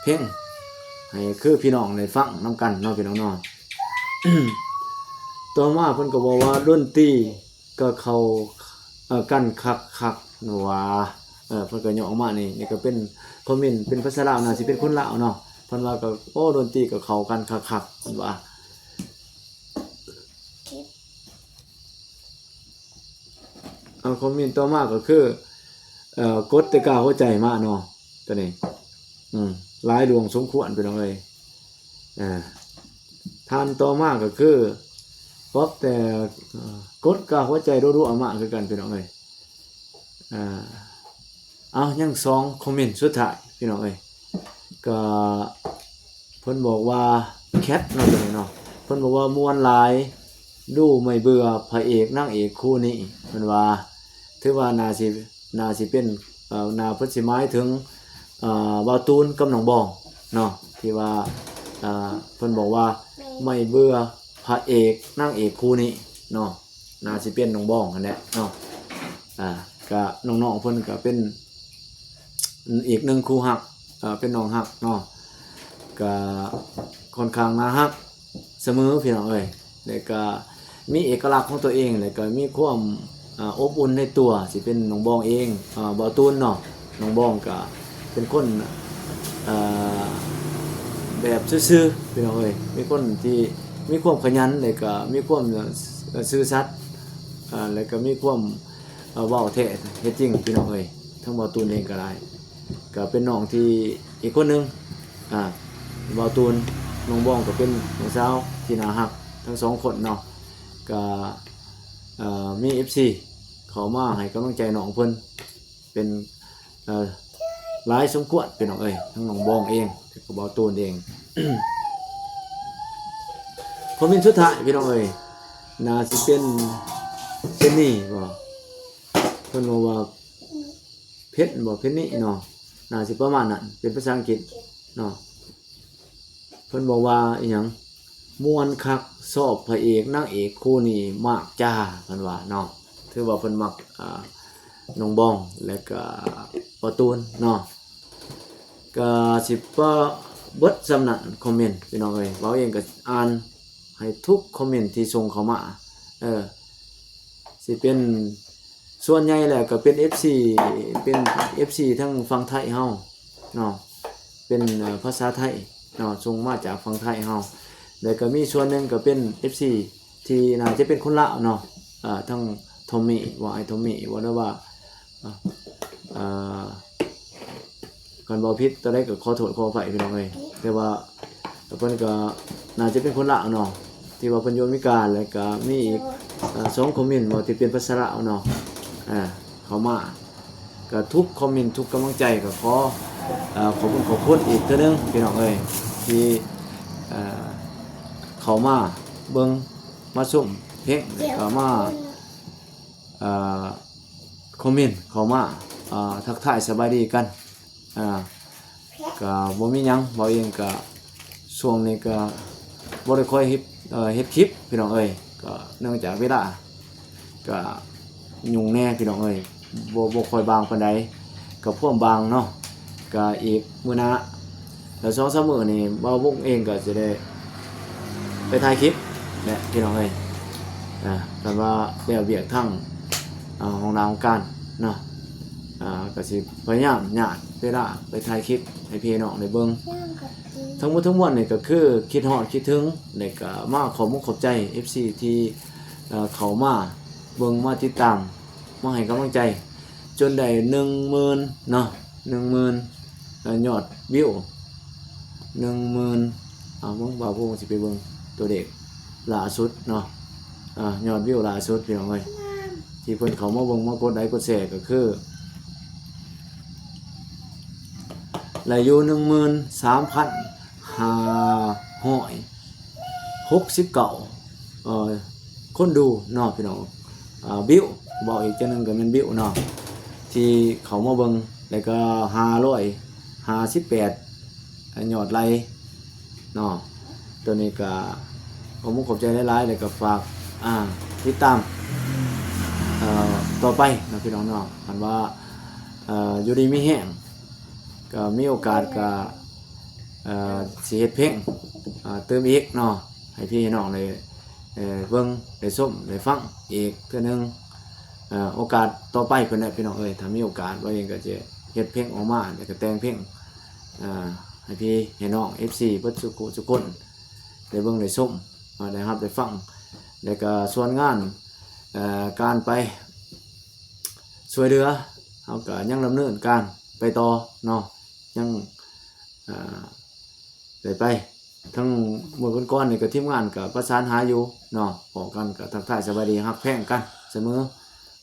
ເພງໃຫ້ຄືພີ່ນ້ອງໄດ້ຟັງນຳກັນເນາະ ພີ່ນ້ອງເນາະ. ຕໍ່ມາເພິ່ນກໍບອກວ່າ ດົນຕີກໍເຂົ້າ ເອີ ກັນຄັກໆ ວ່າ ເອີ ເພິ່ນກໍຍໍອອກມານີ້ ນີ້ກໍເປັນຄອມເມັນເປັນພາສາລາວ ໜ້າຊິເປັນຄົນລາວເນາະ. ເພິ່ນວ່າກໍ ໂອ້ ດົນຕີກໍເຂົ້າກັນຄັກໆ ເພິ່ນວ່າ. ເອົາ ຄອມເມັນຕໍ່ມາກໍຄື ເອີ ກົດແຕ່ກາຫົວໃຈມາເນາະ ຕົວນີ້ ອືມ ຫຼາຍດວງສົມຄວນພີ່ນ້ອງເອີຍ. ເອີ ທ່ານຕໍ່ມາກໍຄື ປັບແຕ່ ເອີ ກົດກາຫົວໃຈດັວໆມາຄືກັນພີ່ນ້ອງເອີຍ. ເອີ ເອົາ ຍັງສອງຄອມເມັນສຸດທ້າຍພີ່ນ້ອງເອີຍ ກໍ ເພິ່ນບອກວ່າ ແຄດເນາະ ຕົວນີ້ເນາະ ເພິ່ນບອກວ່າ ມ່ວນຫຼາຍ ດູໄມ່ເບື່ອ ພະເອກນາງເອກຄູ່ນີ້ ເພິ່ນວ່າ ຖືວ່າໜ້າຊິ ໜ້າຊິເປັນ ເອີ ໜ້າເພິ່ນຊິໝາຍເຖິງ ເອີ ບ່າວຕູນກັບນ້ອງບອງເນາະ ທີ່ວ່າ ເອີ ເພິ່ນບອກວ່າ ໄມ່ເບື່ອ ພະເອກນາງເອກຄູ່ນີ້ເນາະ ໜ້າຊິເປັນນ້ອງບອງຫັ້ນແຫຼະເນາະ. ອ່າ ກະນ້ອງໆເພິ່ນກະເປັນອີກໜຶ່ງຄູ່ຮັກ ເປັນນ້ອງຮັກເນາະ ກະຄ່ອນຂ້າງໜ້າຮັກສະເໝີພີ່ນ້ອງເອີຍ. ແລ້ວກະມີເອກະລັກຂອງຕົວເອງ ແລ້ວກະມີຄວາມ ອ່າ ອົບອຸ່ນໃນຕົວ ຊິເປັນນ້ອງບອງເອງ ອ່າ ບ່າວຕູນເນາະ. ນ້ອງບອງກະເປັນຄົນ ເອີ ແບບຊື່ໆ ພີ່ນ້ອງເອີຍ ມີຄົນທີ່ມີຄວາມຂະຫຍັນ ແລ້ວກະມີຄວາມ ເອີ ຊື່ສັດ ອ່າ ແລ້ວກະມີຄວາມ ເວົ້າແທ້ເຮັດຈິງພີ່ນ້ອງເອີຍ. ທັງບ່າວຕູນເອງກໍໄດ້ ກໍເປັນນ້ອງທີ່ອີກຄົນໜຶ່ງ ອ່າ ບ່າວຕູນ ນ້ອງບອງກໍເປັນນ້ອງສາວທີ່ໜ້າຮັກທັງສອງຄົນເນາະ. ກໍ ເອີ ມີເອັຟຊີເຂົ້າມາໃຫ້ກຳລັງໃຈນ້ອງເພິ່ນເປັນ ເອີ ຫຼາຍສົມຄວນພີ່ນ້ອງເອີຍ ທັງນ້ອງບອງເອງ ແລ້ວກໍບ່າວຕູນເອງ. ຄອມເມັນສຸດທ້າຍພີ່ນ້ອງເອີຍ ໜ້າຊິເປັນ ເປັນນີ້ບໍ່ ເພິ່ນບອກວ່າ ເພັນບໍ່ ເພັນນີ້ເນາະ ໜ້າຊິປະມານນັ້ນ ເປັນພາສາອັງກິດເນາະ. ເພິ່ນບອກວ່າອີຫຍັງ ມ່ວນຄັກ ຊອບພະເອກນາງເອກຄູ່ນີ້ມາກຈ້າ ເພິ່ນວ່າເນາະ. ຖືວ່າເພິ່ນມັກ ອ່າ ນ້ອງບອງ ແລະກະປາຕູນເນາະ. ກະຊິປະເບິດສ່ຳນັ້ນຄອມເມັນພີ່ນ້ອງເອີຍ. ເວົ້າເອງກະອ່ານໃຫ້ທຸກຄອມເມັນທີ່ສົ່ງເຂົ້າມາ ເອີ ຊິເປັນ ສ່ວນໃຫຍ່ແລ້ວກໍເປັນເອັຟຊີ ເປັນເອັຟຊີທາງຝັ່ງໄທເຮົາເນາະ ເປັນ ເອີ ພາສາໄທເນາະ ສົ່ງມາຈາກຝັ່ງໄທເຮົາ. ແລ້ວກໍມີສ່ວນໜຶ່ງກໍເປັນເອັຟຊີທີ່ໜ້າຈະເປັນຄົນລາວເນາະ ເອີ ທັງທອມມີ ວ່າອ້າຍທອມມີ ວ່າ ຫຼືວ່າ ເອີ ຄັນເວົ້າຜິດຕົວໃດກໍຂໍໂທດຂໍອະໄພພີ່ນ້ອງເອີຍ. ແຕ່ວ່າເພິ່ນກໍໜ້າຈະເປັນຄົນລາວເນາະ ທີ່ວ່າເພິ່ນຢູ່ອາເມລິກາ. ແລ້ວກໍມີອີກ ເອີ ສອງຄອມເມັນເນາະ ທີ່ເປັນພາສາລາວເນາະ ເຂົ້າມາ ກໍທຸກຄອມເມັນ ທຸກກຳລັງໃຈ ກໍຂໍ ເອີ ຂອບຄຸນ ຂອບຄຸນອີກເທື່ອໜຶ່ງພີ່ນ້ອງເອີຍ ທີ່ ເອີ ເຂົ້າມາເບິ່ງ ມາຊົມເພງ ແລ້ວກໍມາ ເອີ ຄອມເມັນເຂົ້າມາ ເອີ ທັກທາຍສະບາຍດີກັນ. ອ່າ ກະບໍ່ມີຫຍັງ ເວົ້າເອງກະ ຊ່ວງນີ້ກະບໍ່ໄດ້ຄ່ອຍເຮັດ ເອີ ເຮັດຄລິບພີ່ນ້ອງເອີຍ ກະເນື່ອງຈາກເວລາກະຫຍຸ້ງແດ່ພີ່ນ້ອງເອີຍ ບໍ່ ບໍ່ຄ່ອຍວ່າງປານໃດ ກະພວມວ່າງເນາະ. ກະອີກມື້ໜ້າ ແລ້ວສອງສາມມື້ນີ້ ບ່າວວົງເອງກໍຊິໄດ້ໄປຖ່າຍຄລິບແຫຼະພີ່ນ້ອງເອີຍ. ອ່າ ຄັນວ່າແລ້ວວຽກທາງ ອ່າ ຫ້ອງໜ້າຫ້ອງການເນາະ ອ່າ ກໍຊິພະຍາຍາມຍາດເວລາໄປຖ່າຍຄລິບໃຫ້ພີ່ໃຫ້ນ້ອງໄດ້ເບິ່ງ. ທັງໝົດທັງມວນນີ້ກໍຄືຄິດຮອດຄິດເຖິງ ແລ້ວກໍມາຂອບມຸກຂອບໃຈເອັຟຊີທີ່ ເອີ ເຂົ້າມາເບິ່ງ ມາຕິດຕາມ ມາໃຫ້ກຳລັງໃຈ ຈົນໄດ້ໜຶ່ງໝື່ນເນາະ ໜຶ່ງໝື່ນ ເອີ ຍອດວິວ ໜຶ່ງໝື່ນ ເອົາ ເບິ່ງ ບ່າວພົງຊິໄປເບິ່ງຕົວເລກລ່າສຸດເນາະ ອ່າ ຍອດວິວລ່າສຸດພີ່ນ້ອງເອີຍ ທີ່ເພິ່ນເຂົ້າມາເບິ່ງ ມາກົດໄລກົດແຊ ກໍຄື ໄດ້ຢູ່ໜຶ່ງໝື່ນສາມພັນຫ້າຮ້ອຍຫົກສິບເກົ້າ ເອີ ຄົນດູເນາະພີ່ນ້ອງ. ອ່າ ວິວ ເວົ້າອີກເທື່ອໜຶ່ງກໍແມ່ນວິວເນາະ ທີ່ເຂົ້າມາເບິ່ງ ແລ້ວກໍຫ້າຮ້ອຍຫ້າສິບແປດ ຍອດໄລເນາະ. ຕົວນີ້ກໍຂອບມຸກຂອບໃຈຫຼາຍໆ ແລ້ວກໍຝາກ ອ່າ ຕິດຕາມ ເອີ່ ຕໍ່ໄປເນາະ ພີ່ນ້ອງເນາະ. ຄັນວ່າ ເອີ່ ຢູ່ດີມີແຮງ ກໍມີໂອກາດກໍ ເອີ່ ຊິເຮັດເພງ ອ່າ ຕື່ມອີກເນາະ ໃຫ້ພີ່ໃຫ້ນ້ອງໄດ້ ເອີ່ ເບິ່ງ ໄດ້ຊົມ ໄດ້ຟັງອີກເທື່ອໜຶ່ງ. ເອີ່ ໂອກາດຕໍ່ໄປພຸ້ນແຫຼະ ພີ່ນ້ອງເອີຍ, ຖ້າມີໂອກາດ ບ່າວເອງກໍຈະເຮັດເພງອອກມາ ແລ້ວກໍແຕ່ງເພງ ອ່າ ໃຫ້ພີ່ໃຫ້ນ້ອງ ເອັຟຊີ ເບິດສູ່ຜູ້ສູ່ຄົນ ໄດ້ເບິ່ງໄດ້ຊົມ ໄດ້ຮັບໄດ້ຟັງ. ແລ້ວກໍສ່ວນງານ ເອີ່ ການໄປຊ່ວຍເຫຼືອ ເຮົາກໍຍັງດຳເນີນການໄປຕໍ່ເນາະ, ຍັງ ເອີ່ ໄດ້ໄປ. ທັງມື້ກ່ອນໆນີ້ກໍທີມງານກໍປະສານຫາຢູ່ເນາະ, ພໍ້ກັນກໍທັກທາຍສະບາຍດີ ຮັກແພງກັນສະເໝີ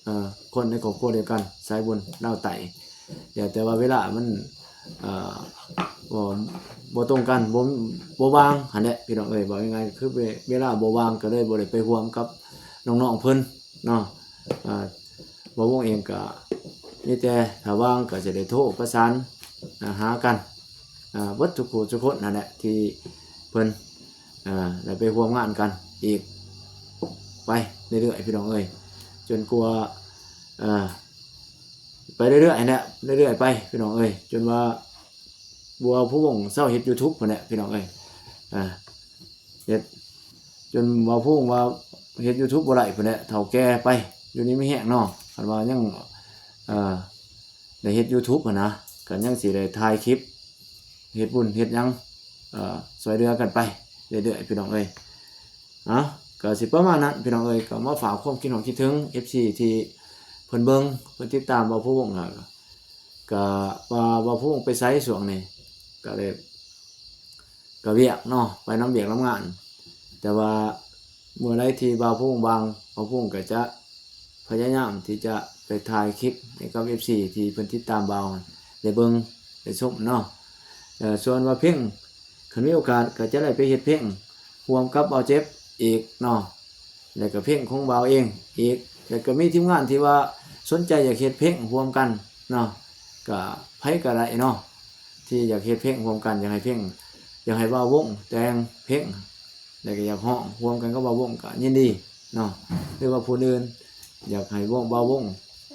ເອີ່ ຄົນໃນຄອບຄົວດຽວກັນ ສາຍບຸນລາວໃຕ້. ແຕ່ ແຕ່ວ່າເວລາມັນ ເອີ່ ບໍ່ ບໍ່ຕົງກັນ ບໍ່ ບໍ່ວ່າງຫັ້ນແຫຼະ ພີ່ນ້ອງເອີຍ. ເວົ້າງ່າຍໆ ກໍຄືເວ ເວລາບໍ່ວ່າງ ກໍເລີຍບໍ່ໄດ້ໄປຮ່ວມກັບນ້ອງໆເພິ່ນເນາະ. ອ່າ ບ່າວວົງເອງກໍມີແຕ່ຖ້າວ່າງກໍຈະໄດ້ໂທປະສານ ອ່າ ຫາກັນ ອ່າ ເບິດທຸກຜູ້ທຸກຄົນນັ້ນແຫຼະ ທີ່ເພິ່ນ ອ່າ ໄດ້ໄປຮ່ວມງານກັນອີກ ໄປເລື້ອຍໆ ພີ່ນ້ອງເອີຍ, ຈົນກວ່າ ອ່າ ໄປເລື້ອຍໆ ຫັ້ນແຫຼະ ເລື້ອຍໆ ໄປ ພີ່ນ້ອງເອີຍ, ຈົນວ່າບ່າວພູວົງເຊົາເຮັດ YouTube ພຸ້ນແຫຼະ ພີ່ນ້ອງເອີຍ. ອ່າ ເຮັດ ຈົນບ່າວພູວົງວ່າເຮັດ YouTube ບໍ່ໄດ້ພຸ້ນແຫຼະ ເຖົ້າແກ່ໄປ ຢູ່ດີມີແຮງເນາະ. ຄັນວ່າຍັງ ເອີ່ ໄດ້ເຮັດ YouTube ຫັ້ນນະ ກໍຍັງຊິໄດ້ຖ່າຍຄລິບ ເຮັດບຸນເຮັດຫຍັງ ເອີ່ ຊ່ວຍເຫຼືອກັນໄປເລື້ອຍໆ ພີ່ນ້ອງເອີຍ. ເອົາ ກໍຊິປະມານນັ້ນ ພີ່ນ້ອງເອີຍ, ກໍມາຝາກຄວາມຄິດຮອດຄິດເຖິງ ເອັຟຊີ ທີ່ເພິ່ນເບິ່ງ ເພິ່ນຕິດຕາມບ່າວພູວົງ ກໍ ກໍວ່າບ່າວພູວົງໄປໃສຊ່ວງນີ້ ກໍເລີຍ ກໍວຽກເນາະ ໄປນຳວຽກນຳງານ, ແຕ່ວ່າເມື່ອໃດທີ່ບ່າວພູວົງວ່າງ ບ່າວພູວົງກໍຈະພະຍາຍາມທີ່ຈະໄປຖ່າຍຄລິບໃຫ້ກັບ ເອັຟຊີ ທີ່ເພິ່ນຕິດຕາມບ່າວໄດ້ເບິ່ງໄດ້ຊົມເນາະ. ເອີ່ ສ່ວນວ່າເພງ ຄັນມີໂອກາດກໍຈະໄດ້ໄປເຮັດເພງຮ່ວມກັບບ່າວເຈັບອີກເນາະ, ແລ້ວກໍເພງຂອງບ່າວເອງອີກ, ແລ້ວກໍມີທີມງານທີ່ວ່າສົນໃຈຢາກເຮັດເພງຮ່ວມກັນເນາະ, ກໍໃຜກໍໄດ້ເນາະ ທີ່ຢາກເຮັດເພງຮ່ວມກັນ ຢາກໃຫ້ເພງ ຢາກໃຫ້ບ່າວວົງແຕ່ງເພງ ແລ້ວກໍຢາກຮ້ອງຮ່ວມກັນກັບບ່າວວົງ ກໍຍິນດີເນາະ, ຫຼືວ່າຜູ້ອື່ນຢາກໃຫ້ວົງ ບ່າວວົງ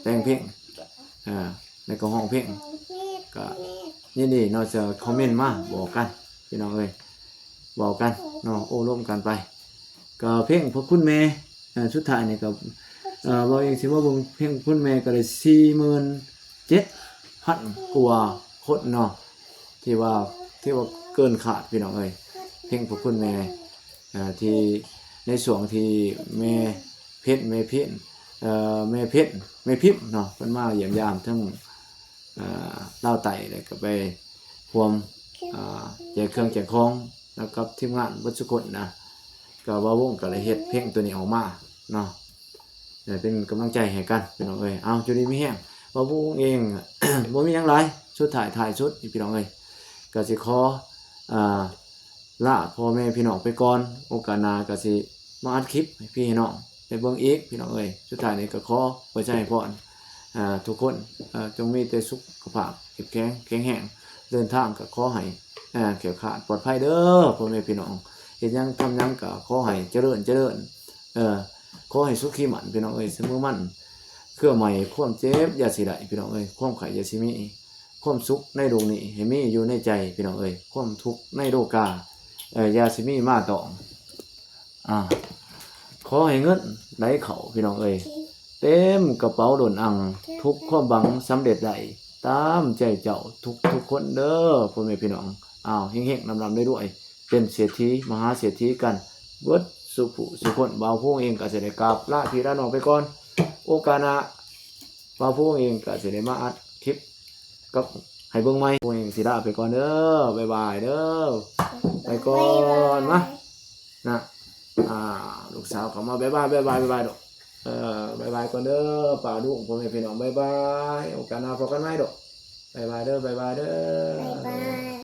ແຕ່ງເພງ ອ່າ ແລ້ວກໍຮ້ອງເພງ ກໍຍິນດີເນາະ, ຈະຄອມເມັນມາບອກກັນ ພີ່ນ້ອງເອີຍ, ເວົ້າກັນເນາະ ໂອ້ລົມກັນໄປ. ກໍເພງພະຄຸນແມ່ ເອີ່ ສຸດທ້າຍນີ້ກໍ ເອີ່ ເວົ້າເອງຊິມາເບິ່ງເພງພະຄຸນແມ່ ກໍໄດ້ສີ່ໝື່ນເຈັດພັນກວ່າຄົນເນາະ, ທີ່ວ່າ ຖືວ່າເກີນຄາດ ພີ່ນ້ອງເອີຍ, ເພງພະຄຸນແມ່ ເອີ່ ທີ່ໃນຊ່ວງທີ່ແມ່ເພັນ ແມ່ພິນ ເອີ່ ແມ່ເພັນ ແມ່ພິມເນາະ ເພິ່ນມາຢ້ຽມຢາມເທິງ ເອີ່ ລາວໃຕ້ ແລ້ວກໍໄປຮ່ວມ ເອີ່ ແຈກເຄື່ອງແຈກຂອງນຳກັບທີມງານເບິດສຸຄົນນະ, ກໍບ່າວວົງກໍໄດ້ເຮັດເພງໂຕນີ້ອອກມາເນາະ ເປັນກຳລັງໃຈໃຫ້ກັນ ພີ່ນ້ອງເອີຍ. ເອົາ ຢູ່ດີມີແຮງ. ບ່າວວົງເອງ ບໍ່ມີຫຍັງຫຼາຍ, ສຸດທ້າຍ ທ້າຍສຸດນີ້ ພີ່ນ້ອງເອີຍ ກໍຊິຂໍ ອ່າ ລາພໍ່ແມ່ພີ່ນ້ອງໄປກ່ອນ. ໂອກາດໜ້າກໍຊິມາອັດຄລິບໃຫ້ພີ່ໃຫ້ນ້ອງໄດ້ເບິ່ງອີກ ພີ່ນ້ອງເອີຍ. ສຸດທ້າຍນີ້ກໍຂໍອວຍໄຊໃຫ້ພອນ ອ່າ ທຸກຄົນ ອ່າ ຈົ່ງມີແຕ່ສຸຂະພາບເຂັ້ມແຂງ ແຂງແຮງ, ເດີນທາງກໍຂໍໃຫ້ ອ່າ ແຄ້ວຄາດປອດໄພເດີ ພໍ່ແມ່ພີ່ນ້ອງ. ເຮັດຫຍັງທຳຫຍັງກໍຂໍໃຫ້ຈະເລີນ ຈະເລີນ ເອີ ຂໍໃຫ້ສຸຂີໝັ້ນ ພີ່ນ້ອງເອີຍ, ສະມືໝັ້ນ ເຄືອໄມ້ຄວາມເຈັບຢ່າຊິໄດ້ ພີ່ນ້ອງເອີຍ, ຄວາມໄຂ້ຢ່າຊິມີ, ຄວາມສຸກໃນໂລກນີ້ໃຫ້ມີຢູ່ໃນໃຈ ພີ່ນ້ອງເອີຍ, ຄວາມທຸກໃນໂລກາ ເອີ ຢ່າຊິມີມາຕ້ອງ. ອ່າ ຂໍໃຫ້ເງິນໄຫຼເຂົ້າ ພີ່ນ້ອງເອີຍ, ເຕັມກະເປົາລົ້ນອັ່ງ, ທຸກຄວາມຫວັງສຳເລັດໄດ້ຕາມໃຈເຈົ້າທຸກໆຄົນເດີ ພໍ່ແມ່ພີ່ນ້ອງ. ອ້າວ ເຮັງໆ ລ່ຳໆ ລວຍໆ ເປັນເສດຖີ ມະຫາເສດຖີກັນເບິດສູ່ຜູ້ສູ່ຄົນ. ບ່າວພູວົງເອງກໍຊິໄດ້ກາບລາພີ່ລານ້ອງໄປກ່ອນ. ໂອກາດໜ້າ ບ່າວພູວົງເອງກໍຊິໄດ້ມາອັດຄລິບກັບ ໃຫ້ເບິ່ງໃໝ່. ພວກເອງຊິລາໄປກ່ອນເດີ. ບາຍບາຍເດີ. ໄປກ່ອນ ບາຍບາຍ ມາ ນະ. ອ່າ ລູກສາວເຂົ້າມາ. ບາຍບາຍ ບາຍບາຍ ບາຍບາຍລູກ. ເອີ ບາຍບາຍກ່ອນເດີ ປ້າລຸງ ພໍ່ແມ່ພີ່ນ້ອງ. ບາຍບາຍ. ໂອກາດໜ້າພໍ້ກັນໃໝ່ລູກ. ບາຍບາຍເດີ ບາຍບາຍເດີ. ບາຍບາຍ.